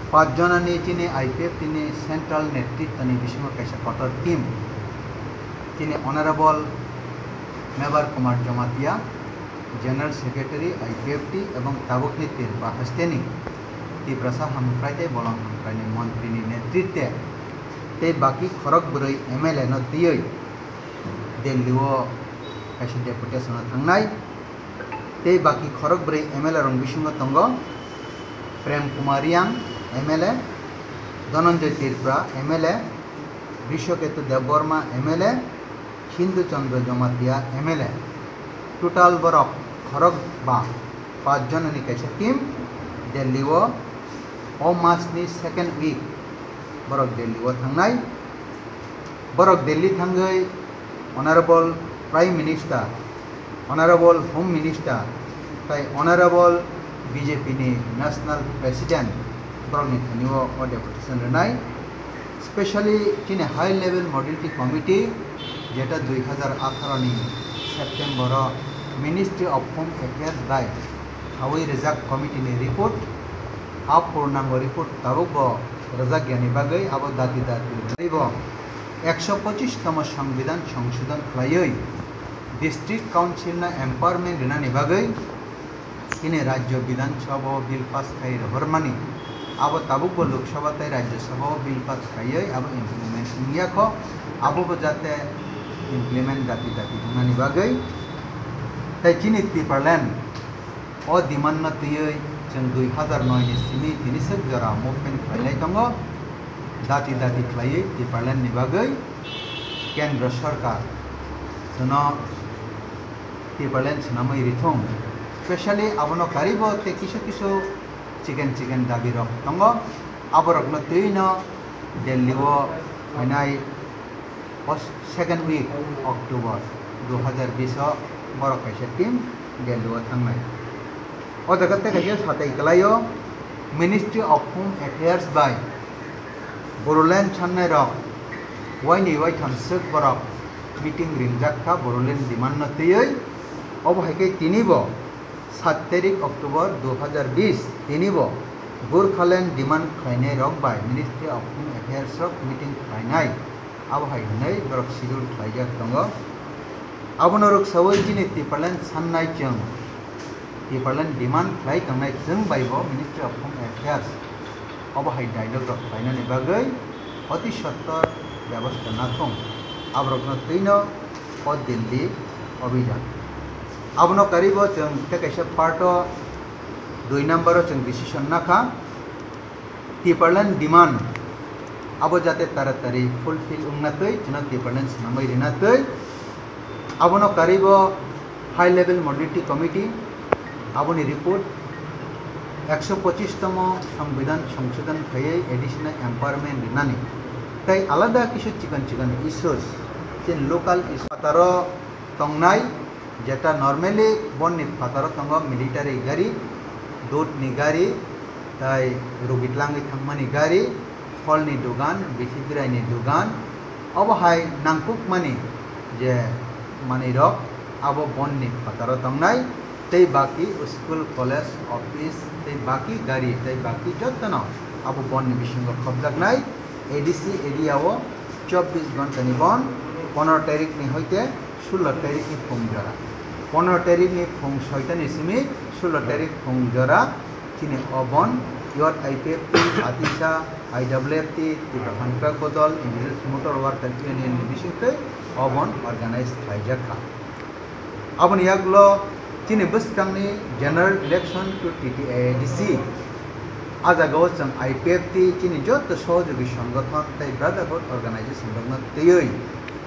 pach jonani chini I P F T ni central netritwni bisingo kaisa kotor team, chini Honorable Mebar Kumar Jamatia, General Secretary I P F T, ebong tabukni Tripura hasteni Tiprasa hamkrai tei bolong hamkraini montrini netritwe tei baki khorok bwrwi M L A no twiwi Delhi o kaisa deputation o thangnai. Tei baki khorok bwrwi M L A rok bisingo tongo Prem Kumar Riang M L A, Dhananjay Tripura M L A, Bishwaketu Debbarma M L A, Hindu Chandra Jamatia M L A. Total borok khorok ba pach jonani kaisa team Delhi o, o mas ni second week borok Delhi o thangnai. Borok Delhi thangwi Honorable Prime Minister, Honorable Home Minister, tai Honorable B J P ni National President borokni thani o, o deputation rwnai. Specially chini High Level Modality Committee, jeta dui hazar atharo ni September o Ministry of Home Affairs bai khawi rijak committee ni report, a purnango report tabuk bo rwjak yani bagwi abo dati dati bo ekso pochis tomo Songbidan songsodon khlaiwi District Council no empowerment rwnani bagwi chini Rajya Bidhan Sabha o bill pass khai rohormani, abo tabuk bo Lok Sabha tei Rajya Sabha o bill pass khaiwi abo implement wngya kho, abo bo jate implement dati dati wngnani bagwi. Tei chini Tipraland o demand no twiwi chwng dui hazar noi ni simi tini swk jora movement khlailai tongo, dati dati khlaiwi Tipraland ni bagwi Kendra Sarkar chwngno Tipraland swnamwi rithung. Specially abono karibo tei kisu kisu chiken chiken dabi rok tongo. Aborokno twino Delhi o phainai o second week October dui hazar bis o borok kaisa team Delhi o thangnai. O jaga tei kaisa satai kwlaio Ministry of Home Affairs bai Bodoland sannai rok waini waitham swk borok meeting ringjak kha Bodoland demand no twiwi. Obo hai khe tini bo sat tarik October dui hazar bis tini bo Gurkhaland demand khlainai rok bai Ministry of Home Affairs rok meeting khlainai, abo hai hwnwi borok schedule khlaijak tongo. Abono rwksawi chini Tipraland sannai chwng, Tipraland demand khlai tongnai chwng bai bo Ministry of Home Affairs obo hai dialogue rok khlainani bagwi oti sottor bebosta nathung, aborokno twino o Delhi obijan. Abono karibo chwng tei kaisa part o dui number o chwng decision nakha, Tipraland demand abo jate taratari fulfill wngna twi chwngno Tipraland swnamwi rina twi. Abono karibo High Level Modality Committee aboni report, ekso pochis tomo Songbidan songsodon khaiwi additional empowerment rinani tei alada kisu chikon chikon issues, chini local issue. Phataro tongnai, jeta normally bonni phataro tongo military gari, dut ni gari, tai rugi tlangwi thangmani gari, pholni dugan, bisi bwraini dugan, obo hai nangkukmani je manwirok abo bonni phataro tongnai, tei baki school, college, office, tei baki gari, tei baki jotono abo bonni bisingo khopjaknai. A D C area o chobbish ghonta ni bon, pondro tarik ni hoite sullo tarik ni phung jora, pondro tarik ni phung soita ni simi sullo tarik phung jora, chini o bon, Youth I P F T, Atisa, I W F T, Tipra Phan Krak Bodol, Indigenous Motor Worker Union ni bisingtwi o bon organize khlaijak kha. Aboni yagulo chini bwskangni General Election to T T A D C, a jagao chwng I P F T chini joto sohojogi songothon tei Brotherhood Organization rokno twiwi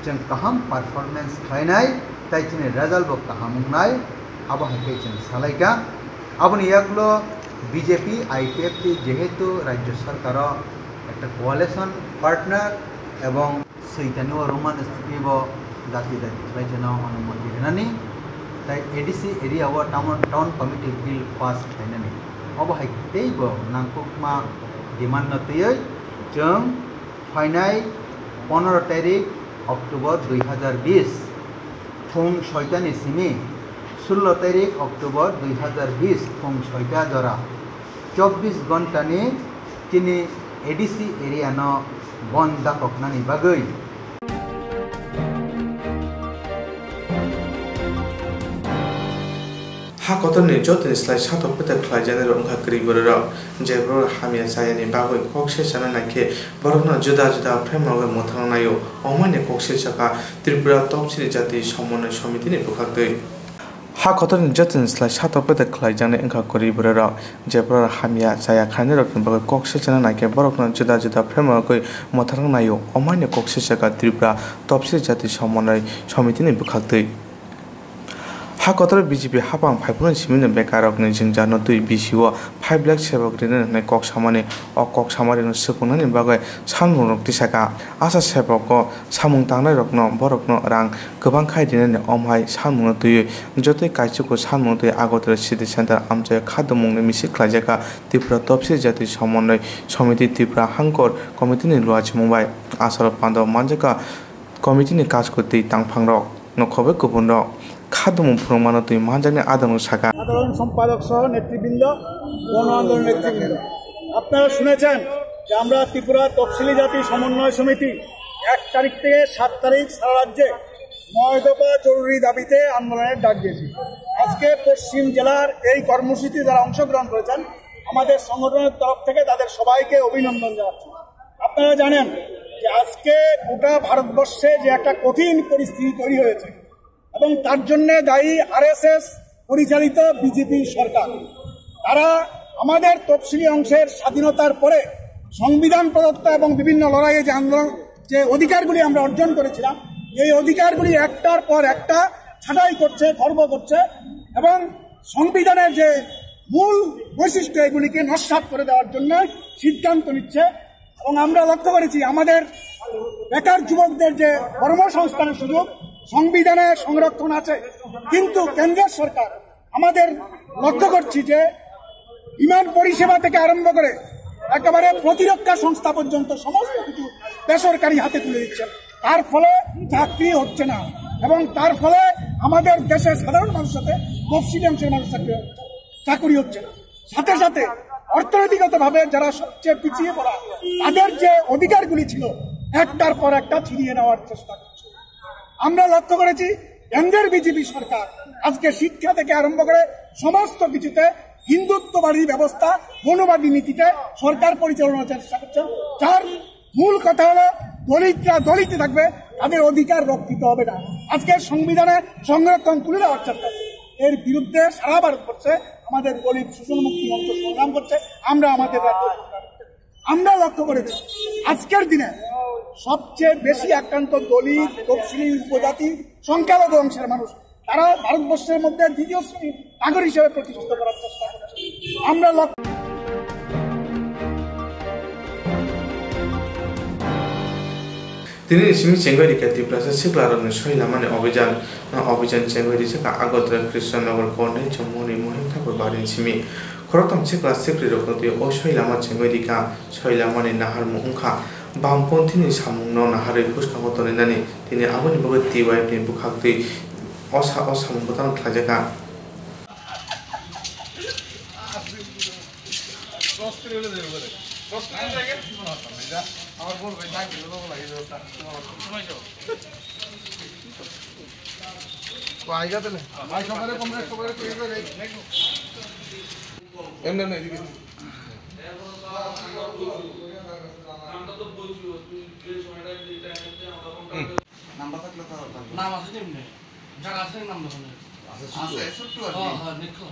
chwng kaham performance khlainai tei chini result bo kaham wngnai, abo hai khe chwng salaikha. Aboni yagulo B J P, I P F T jehetu rajyo sarkaro ekta coalition partner ebong Soitani o Roman script o dati dati khlai jeno onumoti rinani, tai A D C area o town, town committee bill pass khlainani. Obo hai teibo nangkukma demand no twiwi chwng phainai pondro tarik October dui hazar bish phung soita ni simi sullo tarik October dui hazar bish phung soita jora chobbish ghonta ni chini A D C area no bon dakoknani bagwi. Ha kotorni jotoni slai satok petek khlaijaknai rok wngkha kwrwi bororok, je borok hamya chayani bagwi kok se chana naikhe borokno juda juda framework bai mwthangna naio, omaini kok se chakha Tripura Topsili Jati Somonoi Somitini bwkhaktwi. Ha kotorni jotoni slai satok petek khlaijaknai wngkha kwrwi bororok, je borok hamya chaya khlainai rokni bagwi kok se chana naikhe borokno juda juda framework bai mwthangna naio, omaini kok se chakha Tripura Topsili Jati Somonoi Somitini bwkhaktwi. Ha kotor B J P hapang phaiphuru simino bekarrokni jwngjarno twi B C O five lakh sebok rinani hwnwi kok samani, o kok samarino swpwngnani bagwi salmungrok tisaka. Asa seboko samung tangnairokno borokno rang kwbang khai rinani omhai salmungno twiwi jotoi kaichuku salmungno twiwi Agartala City Center amchaio khadumungni misil khlaijakha Tripura Topsili Jati Somonoi Somiti Tripura Hangkor Committee ni luachimung bai. Asalo pandao manjakha committee ni kachkotwi tangphangrok. Nokhobai kubunrok khadumung phwrwngmano twi manjaknai adongrok sakha. সাধারণ সম্পাদক সহ নেতৃবৃন্দ, গণ আন্দোলন নেতৃবৃন্দ, আপনারা শুনেছেন যে আমরা ত্রিপুরা তফসিলি জাতি সমন্বয় সমিতি এক তারিখ থেকে সাত তারিখ সারা রাজ্যে নয় দফা জরুরি দাবিতে আন্দোলনের ডাক দিয়েছি। আজকে পশ্চিম জেলার এই কর্মসূচিতে যারা অংশগ্রহণ করেছেন, আমাদের সংগঠনের তরফ থেকে তাদের সবাইকে অভিনন্দন জানাচ্ছি। আপনারা জানেন যে আজকে গোটা ভারতবর্ষে যে একটা কঠিন পরিস্থিতি তৈরি হয়েছে এবং তার জন্য দায়ী আরএসএস পরিচালিত বিজেপি সরকার। তারা আমাদের তফসিলি অংশের স্বাধীনতার পরে সংবিধান প্রদত্ত এবং বিভিন্ন লড়াইয়ে যে আন্দোলন, যে অধিকারগুলি আমরা অর্জন করেছিলাম, এই অধিকারগুলি একটার পর একটা ছাঁটাই করছে, খর্ব করছে এবং সংবিধানের যে মূল বৈশিষ্ট্য, এগুলিকে নস্যাৎ করে দেওয়ার জন্য সিদ্ধান্ত নিচ্ছে। এবং আমরা লক্ষ্য করেছি, আমাদের বেকার যুবকদের যে কর্মসংস্থানের সুযোগ সংবিধানে সংরক্ষণ আছে, কিন্তু কেন্দ্রের সরকার, আমাদের লক্ষ্য করছি যে বিমান পরিষেবা থেকে আরম্ভ করে একেবারে প্রতিরক্ষা সংস্থা পর্যন্ত সমস্ত কিছু বেসরকারি হাতে তুলে দিচ্ছেন। তার ফলে চাকরি হচ্ছে না এবং তার ফলে আমাদের দেশে সাধারণ মানুষের সাথে তফসিলি অংশের মানুষ চাকরি হচ্ছে, চাকরি হচ্ছে না। সাথে সাথে অর্থনৈতিকগতভাবে যারা সবচেয়ে পিছিয়ে পড়া, তাদের যে অধিকারগুলি ছিল, একটার পর একটা ছিনিয়ে নেওয়ার চেষ্টা করছে। আমরা লক্ষ্য করেছি, কেন্দ্রের বিজেপি সরকার আজকে শিক্ষা থেকে আরম্ভ করে সমস্ত কিছুতে হিন্দুত্ববাদী ব্যবস্থা, মৌলবাদী নীতিতে সরকার পরিচালনার চেষ্টা করছেন, যার মূল কথা হলো দলিতরা দলিত থাকবে, তাদের অধিকার রক্ষিত হবে না। আজকে সংবিধানে সংরক্ষণ তুলে দেওয়ার চেষ্টা হচ্ছে। এর বিরুদ্ধে সারা ভারতবর্ষে আমাদের দলিত শোষণ মুক্তি মঞ্চ সংগ্রাম করছে। আমরা আমাদের রাজ্য সংগ্রাম করছে। আমরা লক্ষ্য করে দেখি, আজকের দিনে সবচেয়ে বেশি আক্রান্ত দলিত, তফসিলি, উপজাতি, সংখ্যালঘু অংশের মানুষ। তারা ভারতবর্ষের মধ্যে দ্বিতীয় শ্রেণীর নাগরিক হিসেবে প্রতিষ্ঠিত করার চেষ্টা করছে। আমরা লক্ষ্য Tini simi chengwi rikha Tiprasa siklarokni soi lamani obijan, obijan chengwi rijak Agartala Krishnanagar Kornoi Chongmoni Mohim Thakur Barini simi. Khoroktham sikla sikrirokno twi o soi lama chengwi rikha, soi lamani naharmung wngkha. Bamponthini samungno naharwi bwskango toninani, tini aboni bagwi T Y F ni bwkhaktwi o sa-, o samung bwtano khlaijakha. এমনি, এমনি, এদিকে। হুম। নাম্বার থাকলে তো আর পারবো। নাম আছে তো এমনি। জায়গা আছে নাম দোকানে। আছে ছোট্ট। আছে, ছোট্ট আর কি। হ্যাঁ, হ্যাঁ, দেখো।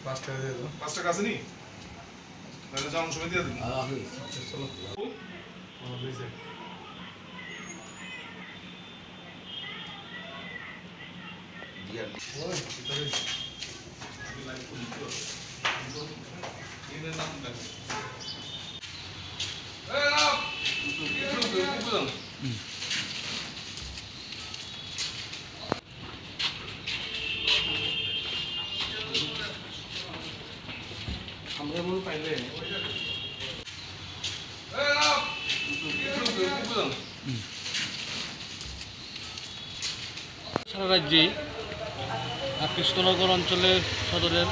পাঁচটা দিয়ে দাও। পাঁচটা কাছে নি? তাহলে যাওয়ার সময় দিয়ে দিন। আর আছে, চলো। সারা রাজ্যেই, আহ, কৃষ্ণনগর অঞ্চলের সদরের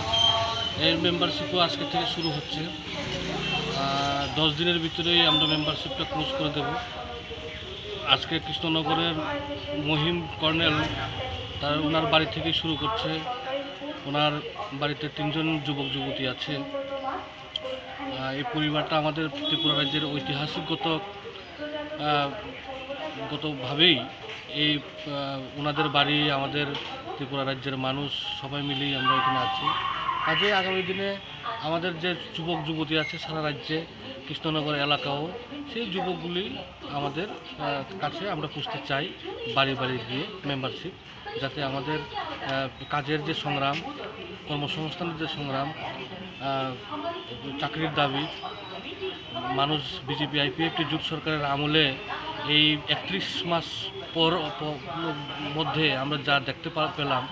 এর মেম্বারশিপও আজকে থেকে শুরু হচ্ছে। আহ, দশ দিনের ভিতরেই আমরা মেম্বারশিপটা ক্লোজ করে দেব। আজকে কৃষ্ণনগরের মহিম কর্নেল তার, ওনার বাড়ি থেকে শুরু করছে। ওনার বাড়িতে তিনজন যুবক যুবতী আছে। আহ, এই পরিবারটা আমাদের ত্রিপুরা রাজ্যের ঐতিহাসিকগত, আহ, গতভাবেই এই, আহ, ওনাদের বাড়ি, আমাদের ত্রিপুরা রাজ্যের মানুষ সবাই মিলেই আমরা এখানে আছি। কাজেই আগামী দিনে আমাদের যে যুবক যুবতী আছে সারা রাজ্যে, কৃষ্ণনগর এলাকাও, সেই যুবকগুলি আমাদের, আহ, কাছে আমরা পুষতে চাই, বাড়ি বাড়ি গিয়ে মেম্বারশিপ, যাতে আমাদের, আহ, কাজের যে সংগ্রাম, কর্মসংস্থানের যে সংগ্রাম, আহ, চাকরির দাবি, মানুষ বিজেপি আইপিএফটি জোট সরকারের আমলে এই একত্রিশ মাস পর, প-, মধ্যে আমরা যা দেখতে পা-, পেলাম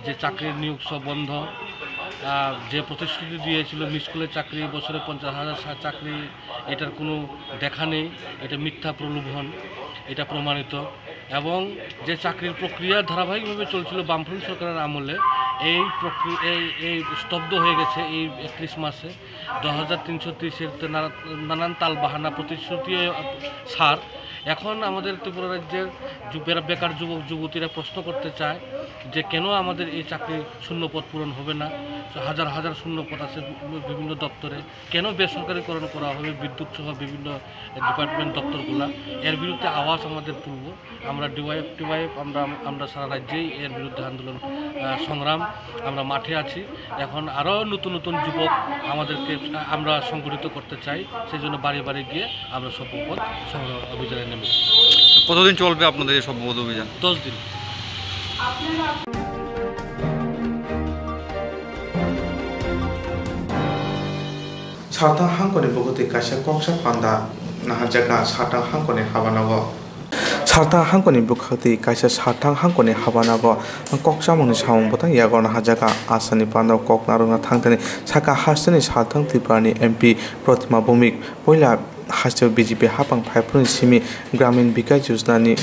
যে চাকরির নিয়োগ সব বন্ধ, আহ, যে প্রতিশ্রুতি দিয়েছিল মিস কলের চাকরি, বছরে পঞ্চাশ হাজার সা-, চাকরি, এটার কোনো দেখা নেই, এটা মিথ্যা প্রলোভন, এটা প্রমাণিত। এবং যে চাকরির প্রক্রিয়া ধারাবাহিকভাবে চলছিল বামফ্রন্ট সরকারের আমলে, এই প্রক্রি-, এই, এই স্তব্ধ হয়ে গেছে এই একত্রিশ মাসে। দশ হাজার তিনশো তিরিশের তে নানা-, নানান তাল বাহানা প্রতিশ্রুতি, আহ, ছাড়। এখন আমাদের ত্রিপুরা রাজ্যের যু-, বেরা-, বেকার যুবক যুবতীরা প্রশ্ন করতে চায় যে কেন আমাদের এই চাকরি শূন্য পদ পূরণ হবে না। হাজার হাজার শূন্য পদ আছে বি-, বিভিন্ন দপ্তরে, কেন বেসরকারিকরণ করা হবে বিদ্যুৎ সহ বিভিন্ন ডিপার্টমেন্ট দপ্তরগুলা। এর বিরুদ্ধে আওয়াজ আমাদের তুলব। আমরা ডিওয়াইএফ টিওয়াইএফ, আমরা, আমরা সারা রাজ্যেই এর বিরুদ্ধে আন্দোলন, আহ, সংগ্রাম, আমরা মাঠে আছি। এখন আরও নতুন নতুন যুবক আমাদেরকে, আহ, আমরা সংগঠিত করতে চাই, সেই জন্য বাড়ি বাড়ি গিয়ে আমরা সভ্যপদ সংগ্রহ অভিযানে নেমেছি। কতদিন চলবে আপনাদের এই সভ্যপদ অভিযান? দশ দিন। Sartang hangkoni bwkhwtwi kaisa koksa panda naharjaka Sartang hangkoni habanago. Sartang hangkoni bwkhwtwi kaisa Sartang hangkoni habanago kokchamungni samung bwtang yago naharjaka. Asani panda kok narwkna thangthani saka hasteni Sartang Triparani M P Protima Bhowmik puila Hasteo B J P hapang phaiphru ni simi Gramin Vikas Yojana ni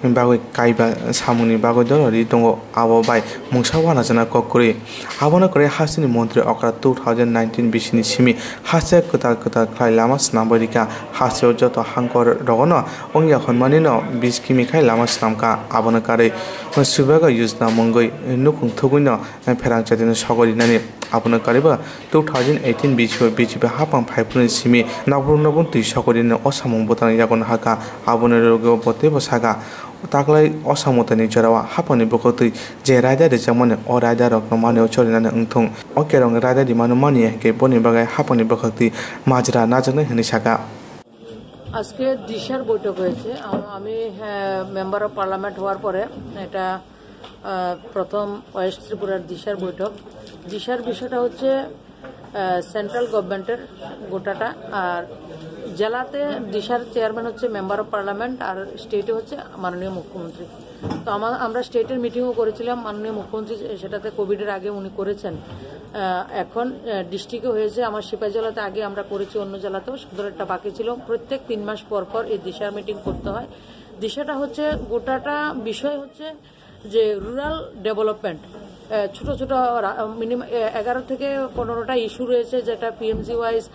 bagwi kaiba samung ni bagwi doro ri tongo, abo bai mungsa uanajana kok kwrwi. Abono kwrwi hasteo ni montri okra two thousand nineteen bisi ni simi haste kwtal kwtal khlai lama swnamwi rikha. Hasteo joto hangkor rogono wngya hwnmani no biskimi khai lama swnamkha. Abono karwi Subyaga Yojana mungwi nukhung thugwi no pherang chatino sogwi rinani. Abono karwi bo two thousand eighteen bisi o B J P hapang phaiphru ni simi nokbrung nokbrung twi sogwi rinani o samung bwtang yago no hakha. Aboni logi o bo teibo sakha, taklai o samung tani jorao hapang ni bwkhak twi je raida rijakmani o raida rokno mani o chorinani wngthung. O kerong raida rimano mani ya hwnkhe boni bagwi hapang ni bwkhak twi majra najaknai hwnwi sakha. আজকে দিশার বৈঠক হয়েছে। আম- আমি member of parliament হওয়ার পরে এটা আহ, প্রথম ওয়েস্ট ত্রিপুরার দিশার বৈঠক। দিশার বিষয়টা হচ্ছে সেন্ট্রাল গভর্নমেন্টের গোটাটা, আর জেলাতে দিশার চেয়ারম্যান হচ্ছে মেম্বার অফ পার্লামেন্ট, আর স্টেটে হচ্ছে মাননীয় মুখ্যমন্ত্রী। তো আমার আমরা স্টেটের মিটিংও করেছিলাম, মাননীয় মুখ্যমন্ত্রী সেটাতে কোভিডের আগে উনি করেছেন। আহ, এখন ডিস্ট্রিক্টে হয়েছে, আমার সিপাহীজলাতে আগে আমরা করেছি, অন্য জেলাতেও সুতরাং একটা বাকি ছিল। প্রত্যেক তিন মাস পর পর এই দিশার মিটিং করতে হয়। দিশাটা হচ্ছে গোটাটা বিষয় হচ্ছে যে রুরাল ডেভেলপমেন্ট, ছোট ছোট মিনিমাম এগারো থেকে পনেরোটা ইস্যু রয়েছে, যেটা পিএমজি ওয়াইজ,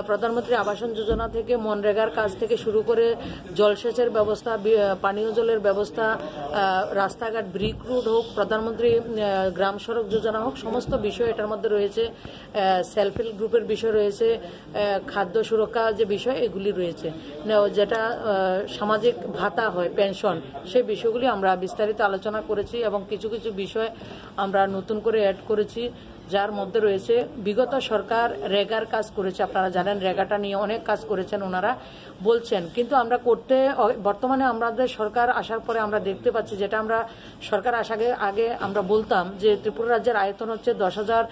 প্রধানমন্ত্রী আবাসন যোজনা থেকে, মনরেগার কাজ থেকে শুরু করে জলসেচের ব্যবস্থা, বি- আহ, পানীয় জলের ব্যবস্থা, আহ, রাস্তাঘাট, ব্রিক রোড হোক, প্রধানমন্ত্রী আহ, গ্রাম সড়ক যোজনা হোক, সমস্ত বিষয় এটার মধ্যে রয়েছে। সেলফ হেল্প গ্রুপের বিষয় রয়েছে, আহ, খাদ্য সুরক্ষা যে বিষয়, এগুলি রয়েছে। না, যেটা আহ, সামাজিক ভাতা হয়, পেনশন, সেই বিষয়গুলি আমরা বিস্তারিত আলোচনা করেছি এবং কিছু কিছু বিষয় আমরা নতুন করে অ্যাড করেছি, যার মধ্যে রয়েছে বিগত সরকার রেগার কাজ করেছে। আপনারা জানেন, রেগাটা নিয়ে অনেক কাজ করেছেন ওনারা, বলছেন, কিন্তু আমরা করতে অ- বর্তমানে আমাদের সরকার আসার পরে আমরা দেখতে পাচ্ছি, যেটা আমরা সরকার আসার আগে আগে আমরা বলতাম যে ত্রিপুরা রাজ্যের আয়তন হচ্ছে দশ হাজার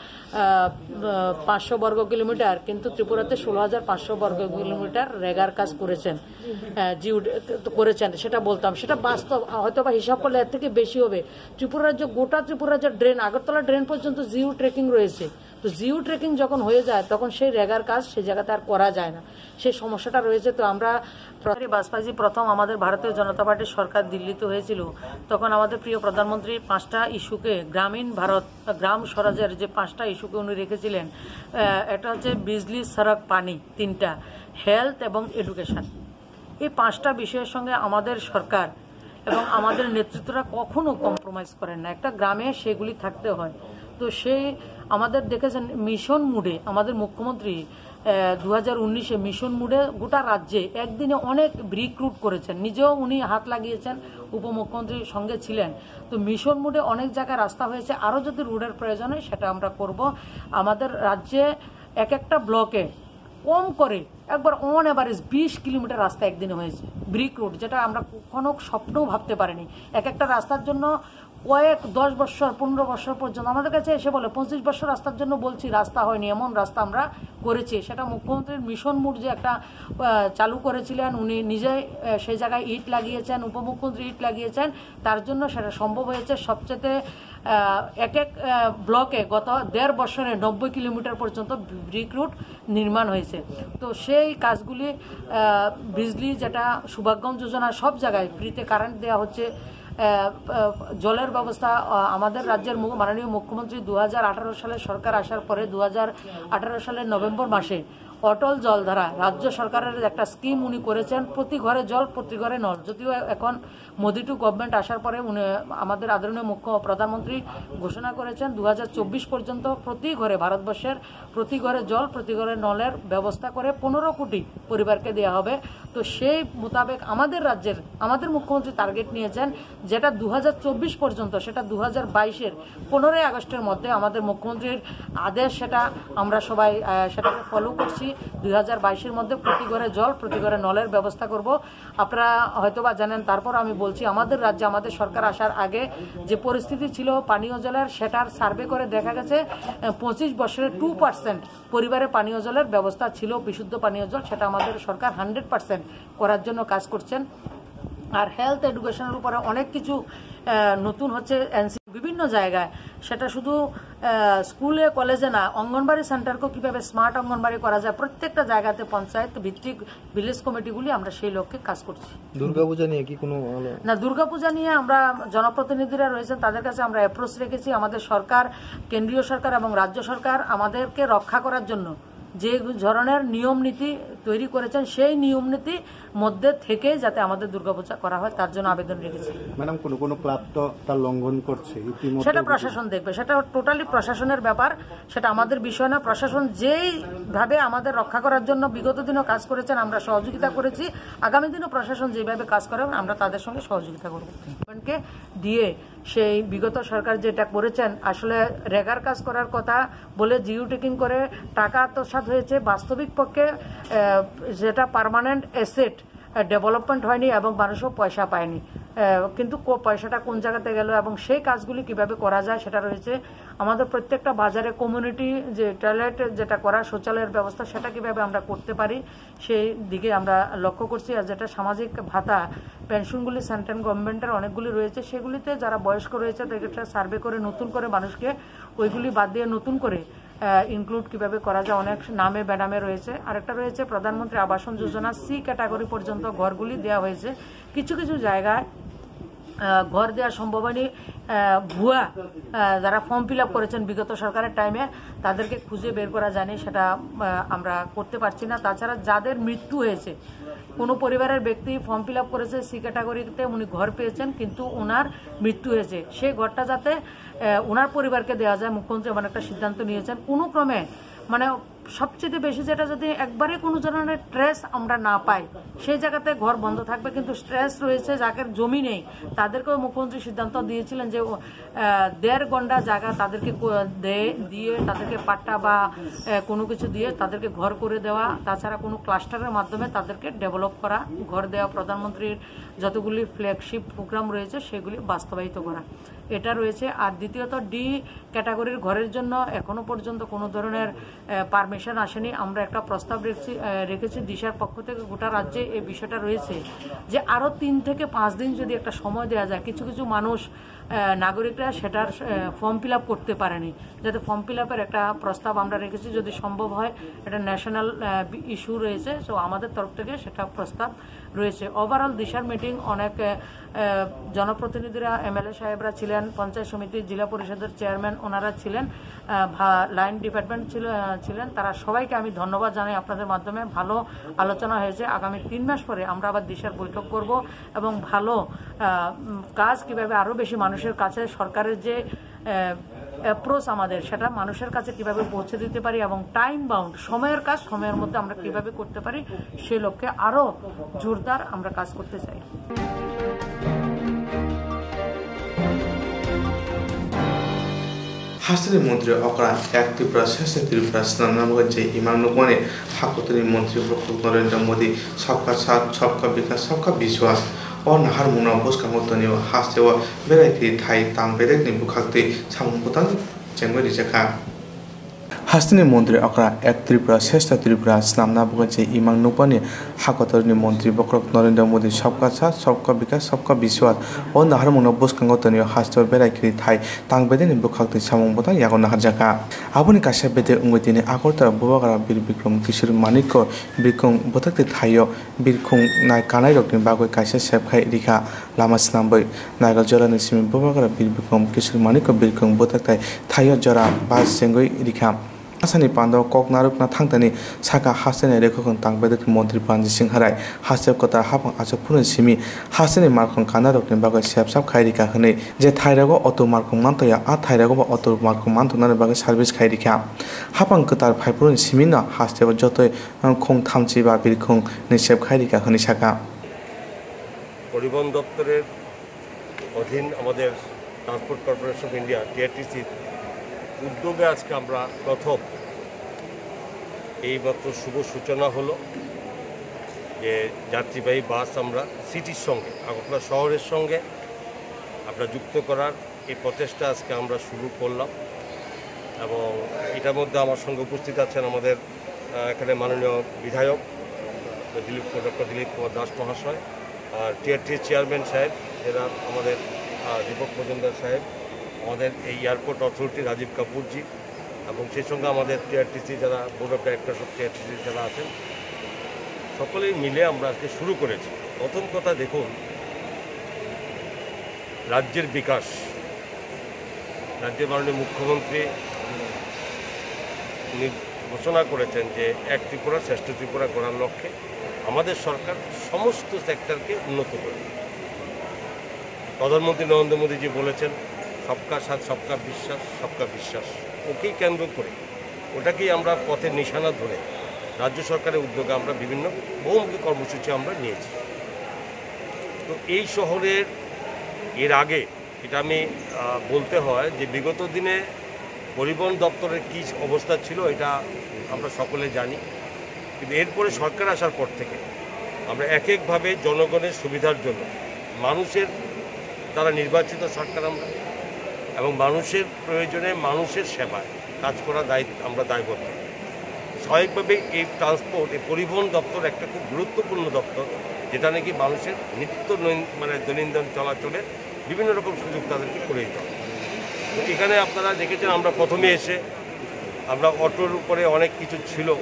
পাঁচশো বর্গ কিলোমিটার, কিন্তু ত্রিপুরাতে ষোলো হাজার পাঁচশো বর্গ কিলোমিটার রেগার কাজ করেছেন, আহ, জিও ডে- করেছেন, সেটা বলতাম। সেটা বাস্তব, হয়তো বা হিসাব করলে এর থেকে বেশি হবে। ত্রিপুরা রাজ্য, গোটা ত্রিপুরা রাজ্যের ড্রেন, আগরতলা ড্রেন পর্যন্ত জিও ট্রেকিং রয়েছে। তো জিও ট্রেকিং যখন হয়ে যায়, তখন সেই রেগার কাজ সেই জায়গাতে আর করা যায় না, সেই সমস্যাটা রয়েছে। তো আমরা প্র- বাজপেয়ীজি প্রথম আমাদের ভারতীয় জনতা পার্টির সরকার দিল্লিতে হয়েছিল, তখন আমাদের প্রিয় প্রধানমন্ত্রী পাঁচটা ইস্যুকে, গ্রামীণ ভারত, গ্রাম স্বরাজের যে পাঁচটা ইস্যুকে উনি রেখেছিলেন, আহ, একটা হচ্ছে বিজলি, সড়ক, পানি, তিনটা, হেলথ এবং এডুকেশন। এই পাঁচটা বিষয়ের সঙ্গে আমাদের সরকার এবং আমাদের নেতৃত্বরা কখনো কম্প্রোমাইজ করেন না। একটা গ্রামে সেগুলি থাকতে হয়। তো সেই আমাদের দেখেছেন, মিশন মুডে আমাদের মুখ্যমন্ত্রী দু হাজার উনিশে মিশন মুডে গোটা রাজ্যে একদিনে অনেক ব্রিক রোড করেছেন, নিজেও উনি হাত লাগিয়েছেন, উপমুখ্যমন্ত্রীর সঙ্গে ছিলেন। তো মিশন মুডে অনেক জায়গায় রাস্তা হয়েছে, আরও যদি রোডের প্রয়োজন হয় সেটা আমরা করব। আমাদের রাজ্যে এক একটা ব্লকে কম করে একবার অন অ্যাভারেজ বিশ কিলোমিটার রাস্তা একদিনে হয়েছে, ব্রিক রোড, যেটা আমরা কখনো স্বপ্নেও ভাবতে পারিনি। এক একটা রাস্তার জন্য কয়েক দশ বছর, পনেরো বছর পর্যন্ত আমাদের কাছে এসে বলে, "পঁচিশ বছর রাস্তার জন্য বলছি, রাস্তা হয়নি, এমন রাস্তা আমরা করেছি।" সেটা মুখ্যমন্ত্রীর মিশন মুড যে একটা আহ, চালু করেছিলেন, উনি নিজেই আহ, সেই জায়গায় ইট লাগিয়েছেন, উপমুখ্যমন্ত্রী ইট লাগিয়েছেন, তার জন্য সেটা সম্ভব হয়েছে। সবচেয়ে আহ, এক এক আহ, ব্লকে গত দেড় বছরে নব্বই কিলোমিটার পর্যন্ত ব্রিক রোড নির্মাণ হয়েছে। তো সেই কাজগুলি আহ, বিজলি, যেটা সৌভাগ্যম যোজনা, সব জায়গায় ফ্রিতে কারেন্ট দেওয়া হচ্ছে। আহ, আহ, জলের ব্যবস্থা, আহ, আমাদের রাজ্যের মু- মাননীয় মুখ্যমন্ত্রী দু হাজার আঠারো সালে সরকার আসার পরে দু হাজার আঠারো সালের নভেম্বর মাসে অটল জলধারা রাজ্য সরকারের একটা স্কিম উনি করেছেন, প্রতি ঘরে জল, প্রতি ঘরে নল। যদিও এখন মোদি টু গভর্নমেন্ট আসার পরে উনি, আমাদের আদরণীয় মুখ্য প্রধানমন্ত্রী ঘোষণা করেছেন, দু হাজার চব্বিশ পর্যন্ত প্রতি ঘরে, ভারতবর্ষের প্রতি ঘরে জল, প্রতি ঘরে নলের ব্যবস্থা করে পনেরো কোটি পরিবারকে দেওয়া হবে। তো সেই মোতাবেক আমাদের রাজ্যের, আমাদের মুখ্যমন্ত্রী টার্গেট নিয়েছেন, যেটা দু হাজার চব্বিশ পর্যন্ত, সেটা দু হাজার বাইশের পনেরোই আগস্টের মধ্যে আমাদের মুখ্যমন্ত্রীর আদেশ, সেটা আমরা সবাই আহ, সেটাকে ফলো করছি। দুই হাজার বাইশের মধ্যে প্রতি ঘরে জল, প্রতি ঘরে নলের ব্যবস্থা করব। আপনারা হয়তো বা জানেন, তারপর আমি বলছি, আমাদের রাজ্যে আমাদের সরকার আসার আগে যে পরিস্থিতি ছিল পানীয় জলের, সেটার সার্ভে করে দেখা গেছে আহ, পঁচিশ বছরে টু পার্সেন্ট পরিবারে পানীয় জলের ব্যবস্থা ছিল, বিশুদ্ধ পানীয় জল, সেটা আমাদের সরকার হান্ড্রেড পার্সেন্ট করার জন্য কাজ করছেন। আর হেলথ এডুকেশনের উপরে অনেক কিছু আহ, নতুন হচ্ছে এনসি বিভিন্ন জায়গায় সেটা শুধু আহ, স্কুলে কলেজে না, অঙ্গনবাড়ি সেন্টারকেও কিভাবে স্মার্ট অঙ্গনবাড়ি করা যায়, প্রত্যেকটা জায়গাতে পঞ্চায়েত ভিত্তিক ভিলেজ কমিটিগুলি আমরা সেই লক্ষ্যে কাজ করছি। দুর্গাপূজা নিয়ে কি কোনো আলো- না, দুর্গাপূজা নিয়ে আমরা, জনপ্রতিনিধিরা রয়েছেন, তাদের কাছে আমরা অ্যাপ্রোচ রেখেছি। আমাদের সরকার, কেন্দ্রীয় সরকার এবং রাজ্য সরকার আমাদেরকে রক্ষা করার জন্য যে ধরনের নিয়ম নীতি তৈরি করেছেন, সেই নিয়ম নীতি মধ্যে থেকে যাতে আমাদের দুর্গাপূজা করা হয়, তার জন্য আবেদন রেখেছি। ম্যাডাম, কোনো কোনো ক্লাব তো তার লঙ্ঘন করছে ইতিমধ্যে। সেটা প্রশাসন দেখবে, সেটা টোটালি প্রশাসনের ব্যাপার, সেটা আমাদের বিষয় না। প্রশাসন যেইভাবে আমাদের রক্ষা করার জন্য বিগত দিনও কাজ করেছেন, আমরা সহযোগিতা করেছি, আগামী দিনও প্রশাসন যেভাবে কাজ করবেন, আমরা তাদের সঙ্গে সহযোগিতা করব। গভর্নমেন্টকে দিয়ে সেই বিগত সরকার যেটা করেছেন, আসলে রেগার কাজ করার কথা বলে জিও ট্যাগিং করে টাকা আত্মসাৎ হয়েছে। বাস্তবিক পক্ষে আহ, যেটা পার্মানেন্ট অ্যাসেট ডেভেলপমেন্ট হয়নি এবং মানুষও পয়সা পায়নি। আহ, কিন্তু কো- পয়সাটা কোন জায়গাতে গেল এবং সেই কাজগুলি কিভাবে করা যায়, সেটা রয়েছে। আমাদের প্রত্যেকটা বাজারে কমিউনিটি যে টয়লেট যেটা করা, শৌচালয়ের ব্যবস্থা, সেটা কিভাবে আমরা করতে পারি, সেই দিকে আমরা লক্ষ্য করছি। আর যেটা সামাজিক ভাতা, পেনশনগুলি সেন্ট্রাল গভর্নমেন্টের অনেকগুলি রয়েছে, সেগুলিতে যারা বয়স্ক রয়েছে, তাদেরকে একটা সার্ভে করে নতুন করে মানুষকে ওইগুলি বাদ দিয়ে নতুন করে ইনক্লুড কিভাবে করা যায়, অনেক নামে বেনামে রয়েছে। আরেকটা রয়েছে প্রধানমন্ত্রী আবাসন যোজনা, সি ক্যাটাগরি পর্যন্ত ঘরগুলি দেওয়া হয়েছে। কিছু কিছু জায়গায় আহ, ঘর দেওয়া সম্ভব হয়নি। আহ, ভুয়া, আহ, যারা ফর্ম ফিল আপ করেছেন বিগত সরকারের টাইমে, তাদেরকে খুঁজে বের করা যায়নি, সেটা আহ, আমরা করতে পারছি না। তাছাড়া যাদের মৃত্যু হয়েছে, কোনো পরিবারের ব্যক্তি ফর্ম ফিল আপ করেছে সি ক্যাটাগরিতে, উনি ঘর পেয়েছেন, কিন্তু ওনার মৃত্যু হয়েছে, সেই ঘরটা যাতে আহ, ওনার পরিবারকে দেওয়া যায়, মুখ্যমন্ত্রী এমন একটা সিদ্ধান্ত নিয়েছেন। কোনো ক্রমে, মানে, সবচেয়ে বেশি যেটা, যদি একবারে কোনো ধরনের ট্রেস আমরা না পাই, সেই জায়গাতে ঘর বন্ধ থাকবে। কিন্তু ট্রেস রয়েছে, যাদের জমি নেই, তাদেরকেও মুখ্যমন্ত্রী সিদ্ধান্ত দিয়েছিলেন যে আহ, দেড় গন্ডা জায়গা তাদেরকে কো- দে- দিয়ে, তাদেরকে পাট্টা বা আহ, কোনো কিছু দিয়ে তাদেরকে ঘর করে দেওয়া। তাছাড়া কোনো ক্লাস্টারের মাধ্যমে তাদেরকে ডেভেলপ করা, ঘর দেওয়া। প্রধানমন্ত্রীর যতগুলি ফ্ল্যাগশিপ প্রোগ্রাম রয়েছে, সেগুলি বাস্তবায়িত করা, এটা রয়েছে। আর দ্বিতীয়ত, ডি ক্যাটাগরির ঘরের জন্য এখনো পর্যন্ত কোনো ধরনের পারমিশন আসেনি। আমরা একটা প্রস্তাব রেখেছি, আহ, রেখেছি দিশার পক্ষ থেকে। গোটা রাজ্যে এই বিষয়টা রয়েছে যে আরও তিন থেকে পাঁচ দিন যদি একটা সময় দেওয়া যায়, কিছু কিছু মানুষ, আহ, নাগরিকরা সেটার ফর্ম ফিল আপ করতে পারেনি, যাতে ফর্ম ফিল আপের একটা প্রস্তাব আমরা রেখেছি, যদি সম্ভব হয়। এটা ন্যাশনাল ইস্যু রয়েছে, তো আমাদের তরফ থেকে সেটা প্রস্তাব রয়েছে। ওভারঅল দিশার মিটিং অনেক, আহ, আহ, জনপ্রতিনিধিরা, এমএলএ সাহেবরা ছিলেন, পঞ্চায়েত সমিতি, জেলা পরিষদের চেয়ারম্যান ওনারা ছিলেন, আহ, ভা- লাইন ডিপার্টমেন্ট ছিল, আহ, ছিলেন। তারা সবাইকে আমি ধন্যবাদ জানাই। আপনাদের মাধ্যমে ভালো আলোচনা হয়েছে। আগামী তিন মাস পরে আমরা আবার দিশার বৈঠক করব এবং ভালো, আহ, উম, কাজ কিভাবে আরও বেশি মানুষের কাছে সরকারের যে অ্যাপ্রোচ আমাদের, সেটা মানুষের কাছে কিভাবে পৌঁছে দিতে পারি এবং টাইম বাউন্ড, সময়ের কাজ সময়ের মধ্যে আমরা কিভাবে করতে পারি, সে লক্ষ্যে আরও জোরদার আমরা কাজ করতে চাই। Hasteni montri okra ek Tripura sesta Tripura swnamna bagwi je imang nukmani hakotoni montri bokhorok Narendra Modi sabka saath, sabka bikas, sabka biswas o naharmungno bwskango tonio hasteo berai khe thai tang bedekni bwkhaktwi samung bwtang chengwi rijakha. Hasteni montri okra ek Tripura sesta Tripura swnamna bagwi je imang nukmani hakotorni montri bokhorok Narendra Modi sabka saath, sabka bikas, sabka biswas o naharmungno bwskango tonio hasteo berai khe thai tang bedekni bwkhaktwi samung bwtang yago naharjakha. Aboni kaisa bedek wngwi tini Agartala Bubagra Bir Bikram Kishore Manikya birkong bwtaktwi thaio birkong nai kanairokni bagwi kaisa sep khai rikha. Lama swnamwi Naikal jorani simi Bubagra Bir Bikram Kishore Manikya birkong bwtaktai thaio jora bus chengwi rikha. Asani pando kok narwkna thangtani saka hasteni rekhokhwng tang bedekni montri Banji Singh Harai haste kwtal haphang achuk phuruni simi hasteni markhong kanarokni bagwi sep sap khai rikha hwnwi je thairogo auto markhong mantoya, a thairogo bo auto markhong mantonani bagwi service khai rikha. Haphang kwtal phaiphuruni simi no hasteo jotoi khong thamchi ba birkhong ni sep khai rikha hwnwi saka. পরিবহন দপ্তরের অধীন আমাদের transport corporation of India, টিআরটিসির উদ্যোগে আজকে আমরা প্রথম এইমাত্র শুভ সূচনা হলো যে যাত্রীবাহী বাস আমরা সিটির সঙ্গে, আগরতলা শহরের সঙ্গে আমরা যুক্ত করার এই প্রচেষ্টা আজকে আমরা শুরু করলাম। এবং এটার মধ্যে আমার সঙ্গে উপস্থিত আছেন আমাদের, আহ, এখানে মাননীয় বিধায়ক দিলীপ, ডক্টর দিলীপ কুমার দাস মহাশয়, আর টিআরটি চেয়ারম্যান সাহেব, জেলা আমাদের, আহ, দীপক মজুমদার সাহেব, আমাদের এই এয়ারপোর্ট অথরিটি রাজীব কাপুরজি এবং সেই সঙ্গে আমাদের টিআরটিসি যারা, board of directors of TRTC যারা আছেন, সকলেই মিলে আমরা আজকে শুরু করেছি। প্রথম কথা দেখুন, রাজ্যের বিকাশ, রাজ্যের মাননীয় মুখ্যমন্ত্রী উনি ঘোষণা করেছেন যে এক ত্রিপুরা শ্রেষ্ঠ ত্রিপুরা গড়ার লক্ষ্যে আমাদের সরকার সমস্ত সেক্টরকে উন্নত করবে। প্রধানমন্ত্রী নরেন্দ্র মোদীজি বলেছেন, "সবকা সাথ, সবকা বিশ্বাস, সবকা বিশ্বাস।" ওকেই কেন্দ্র করে, ওটাকেই আমরা পথের নিশানা ধরে রাজ্য সরকারের উদ্যোগে আমরা বিভিন্ন বহুমুখী কর্মসূচি আমরা নিয়েছি। তো এই শহরের এর আগে এটা আমি, আহ, বলতে হয় যে বিগত দিনে পরিবহন দপ্তরের কী অবস্থা ছিল, এটা আমরা সকলে জানি। কিন্তু এরপরে সরকার আসার পর থেকে আমরা এক একভাবে জনগণের সুবিধার জন্য, মানুষের দ্বারা নির্বাচিত সরকার আমরা, এবং মানুষের প্রয়োজনে মানুষের সেবায় কাজ করা দায়িত্ব, আমরা দায়বদ্ধ। স্বাভাবিকভাবেই এই ট্রান্সপোর্ট, এই পরিবহন দপ্তর একটা খুব গুরুত্বপূর্ণ দপ্তর, যেটা নাকি মানুষের নিত্য নৈন-, মানে দৈনন্দিন চলাচলে বিভিন্ন রকম সুযোগ তাদেরকে করে দিতে হবে। তো এখানে আপনারা দেখেছেন, আমরা প্রথমে এসে আমরা অটোর উপরে অনেক কিছু ছিল,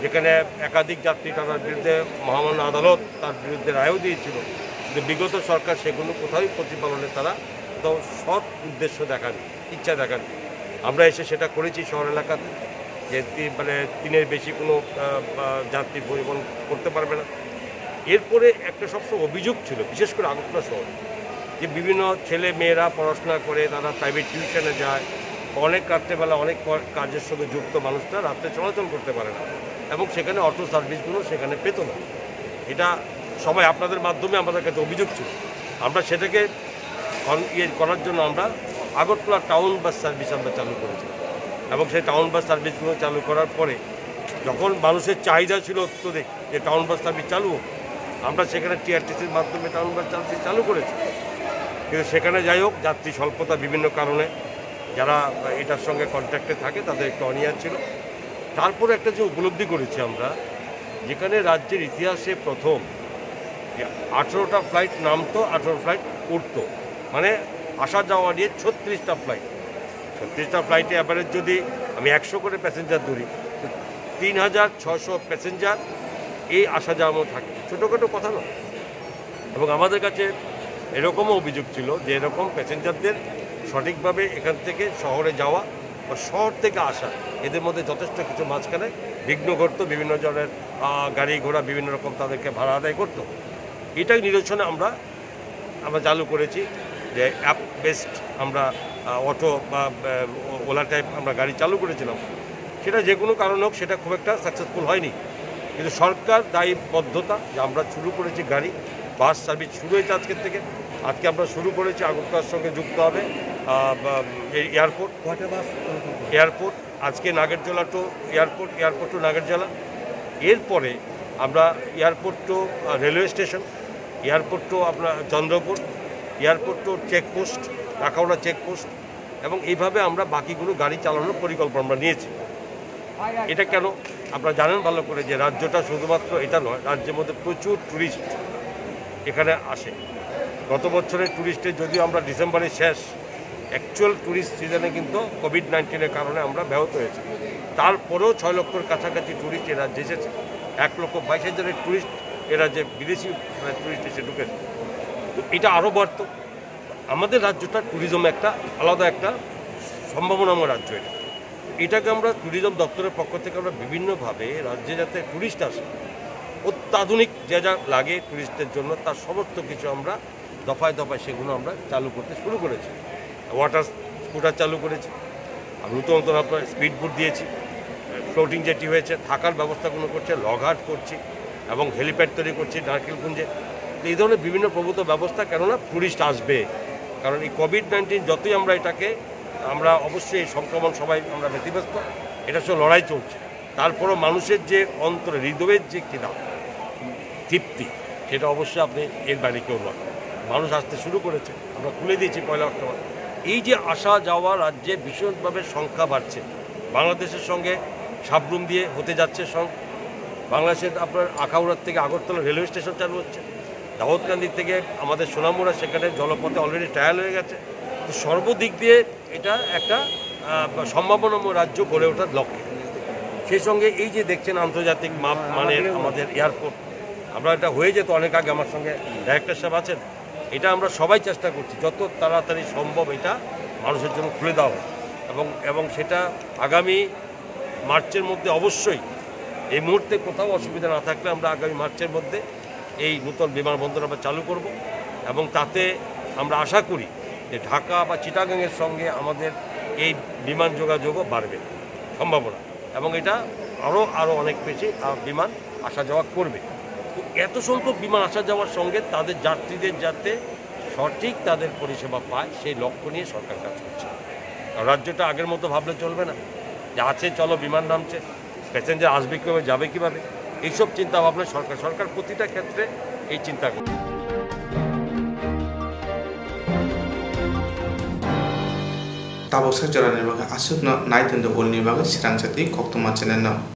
যেখানে একাধিক যাত্রী তার বিরুদ্ধে মহামান্য আদালত তার বিরুদ্ধে রায়ও দিয়েছিল, কিন্তু বিগত সরকার সেগুলো কোথাওই প্রতিপালনে তারা কোথাও সৎ উদ্দেশ্য দেখান, ইচ্ছা দেখান। আমরা এসে সেটা করেছি শহর এলাকাতে, যে তি-, মানে তিনের বেশি কোনো, আহ, আহ, যাত্রী পরিবহন করতে পারবে না। এরপরে একটা সবসময় অভিযোগ ছিল, বিশেষ করে আগরতলা শহর, যে বিভিন্ন ছেলে মেয়েরা পড়াশোনা করে, তারা প্রাইভেট টিউশনে যায়, অনেক রাত্রেবেলা অনেক ক-, কাজের সঙ্গে যুক্ত মানুষরা রাত্রে চলাচল করতে পারে না, এবং সেখানে অটো সার্ভিসগুলো সেখানে পেত না। এটা সবাই আপনাদের মাধ্যমে আমাদের কাছে অভিযোগ ছিল। আমরা সেটাকে কন-, ইয়ে করার জন্য আমরা আগরতলা টাউন বাস সার্ভিস আমরা চালু করেছি, এবং সেই টাউন বাস সার্ভিসগুলো চালু করার পরে যখন মানুষের চাহিদা ছিল অত্যধিক যে টাউন বাস সার্ভিস চালু হোক, আমরা সেখানে টিআরটিসির মাধ্যমে টাউন বাস সার্ভিস চালু করেছি। কিন্তু সেখানে যাই হোক, যাত্রী স্বল্পতা বিভিন্ন কারণে যারা এটার সঙ্গে কন্ট্যাক্টে থাকে তাদের একটু অনীহা ছিল। তারপরে একটা যে উপলব্ধি করেছি আমরা, যেখানে রাজ্যের ইতিহাসে প্রথম যে আঠেরোটা ফ্লাইট নামতো, আঠেরো ফ্লাইট উঠতো, মানে আসা যাওয়া নিয়ে ছত্রিশটা ফ্লাইট। ছত্রিশটা ফ্লাইটে অ্যাভারেজ যদি আমি একশো করে প্যাসেঞ্জার ধরি, তো তিন হাজার ছশো প্যাসেঞ্জার এই আসা যাওয়া থাকে, ছোটোখাটো কথা নয়। এবং আমাদের কাছে এরকমও অভিযোগ ছিল যে এরকম প্যাসেঞ্জারদের সঠিকভাবে এখান থেকে শহরে যাওয়া বা শহর থেকে আসা, এদের মধ্যে যথেষ্ট কিছু মাঝখানে বিঘ্ন ঘটতো, বিভিন্ন ধরনের, আহ, গাড়ি ঘোড়া বিভিন্ন রকম তাদেরকে ভাড়া আদায় করতো। এটাই নিরসনে আমরা, আমরা চালু করেছি যে অ্যাপ বেসড আমরা, আহ, অটো বা, আহ, ও-, ওলা টাইপ আমরা গাড়ি চালু করেছিলাম। সেটা যে কোনো কারণ হোক, সেটা খুব একটা সাকসেসফুল হয়নি। কিন্তু সরকার দায়বদ্ধতা যে আমরা শুরু করেছি গাড়ি, বাস সার্ভিস শুরু হয়েছে আজকের থেকে। আজকে আমরা শুরু করেছি, আগরতলার সঙ্গে যুক্ত হবে, আহ, বা, এই এয়ারপোর্ট। কয়টা বাস চলাচল করে? এয়ারপোর্ট, আজকে Nagerjala to airport, airport to Nagerjala. এরপরে আমরা এয়ারপোর্ট টু, আহ, রেলওয়ে স্টেশন, এয়ারপোর্ট টু আপনার Chandrapur, airport to checkpost, Akhaura checkpost, এবং এইভাবে আমরা বাকিগুলো গাড়ি চালানোর পরিকল্পনা আমরা নিয়েছি। এটা কেন? আপনারা জানেন ভালো করে যে রাজ্যটা শুধুমাত্র এটা নয়, রাজ্যের মধ্যে প্রচুর টুরিস্ট এখানে আসে। গত বছরের টুরিস্টে যদিও আমরা ডিসেম্বরের শেষ, অ্যাকচুয়াল টুরিস্ট সিজনে কিন্তু কোভিড নাইন্টিনের কারণে আমরা ব্যাহত হয়েছি। তারপরেও ছয় লক্ষর কাছাকাছি টুরিস্ট এ রাজ্যে এসেছে, এক লক্ষ বাইশ হাজারের টুরিস্ট এ রাজ্যে, বিদেশি, মানে, টুরিস্ট এসে ঢুকেছে। তো এটা আরও বাড়তো। আমাদের রাজ্যটা ট্যুরিজম একটা আলাদা একটা সম্ভাবনাময় রাজ্য এটা। এটাকে আমরা ট্যুরিজম দপ্তরের পক্ষ থেকে আমরা বিভিন্নভাবে রাজ্যে যাতে টুরিস্ট আসে, অত্যাধুনিক যে যা লাগে টুরিস্টদের জন্য, তার সমস্ত কিছু আমরা দফায় দফায় সেগুলো আমরা চালু করতে শুরু করেছি। ওয়াটার স্কুটার চালু করেছি, আর নতুন নতুন আপনার স্পিড বোট দিয়েছি, ফ্লোটিং জেটি হয়েছে, থাকার ব্যবস্থাগুলো করছে, লগহাট করছি এবং হেলিপ্যাড তৈরি করছি নারকেলকুঞ্জে। তো এই ধরনের বিভিন্ন প্রভূত ব্যবস্থা, কেননা টুরিস্ট আসবে, কারণ এই কোভিড নাইন্টিন যতই আমরা এটাকে, আমরা অবশ্যই এই সংক্রমণ সবাই আমরা ব্যতিব্যস্ত, এটা সব লড়াই চলছে, তারপরও মানুষের যে অন্তরে হৃদয়ের যে কিনা তৃপ্তি, সেটা অবশ্যই আপনি এর বাইরে কেউ নয়। মানুষ আসতে শুরু করেছে, আমরা খুলে দিয়েছি পয়লা অক্টোবর। এই যে আসা যাওয়া রাজ্যে ভীষণভাবে সংখ্যা বাড়ছে, বাংলাদেশের সঙ্গে সাবরুম দিয়ে হতে যাচ্ছে সং-, বাংলাদেশের আপনার আখাউড়ার থেকে আগরতলা রেলওয়ে স্টেশন চালু হচ্ছে, দাউদকান্দি থেকে আমাদের সোনামুড়া, সেখানে জলপথে অলরেডি ট্রায়াল হয়ে গেছে। সর্বদিক দিয়ে এটা একটা আহ, সম্ভাবনাময় রাজ্য গড়ে ওঠার লক্ষ্যে। সেই সঙ্গে এই যে দেখছেন আন্তর্জাতিক মাপ মানের আমাদের এয়ারপোর্ট, আমরা এটা হয়ে যেত অনেক আগে, আমার সঙ্গে ডাইরেক্টর সাহেব আছেন, এটা আমরা সবাই চেষ্টা করছি যত তাড়াতাড়ি সম্ভব এটা মানুষের জন্য খুলে দেওয়া হোক। এবং এবং সেটা আগামী মার্চের মধ্যে অবশ্যই, এই মুহূর্তে কোথাও অসুবিধা না থাকলে আমরা আগামী মার্চের মধ্যে এই নতুন বিমানবন্দর আমরা চালু করব। এবং তাতে আমরা আশা করি যে ঢাকা বা চিটাগাংয়ের সঙ্গে আমাদের এই বিমান যোগাযোগও বাড়বে সম্ভাবনা, এবং এটা আরও আরও অনেক বেশি আহ, বিমান আসা যাওয়া করবে। তো এত সংখ্যক বিমান আসা যাওয়ার সঙ্গে তাদের যাত্রীদের যাতে সঠিক তাদের পরিষেবা পায়, সেই লক্ষ্য নিয়ে সরকার কাজ করছে। কারণ রাজ্যটা আগের মতো ভাবলে চলবে না যে আছে, চলো বিমান নামছে, প্যাসেঞ্জার আসবে কীভাবে, যাবে কীভাবে, এইসব চিন্তা ভাবনা সরকার সরকার প্রতিটা ক্ষেত্রে এই চিন্তা করছে। Tabuk sak jorani bagwi aswkno nai tongdi ulni bagwi srang jati koktwma channel no.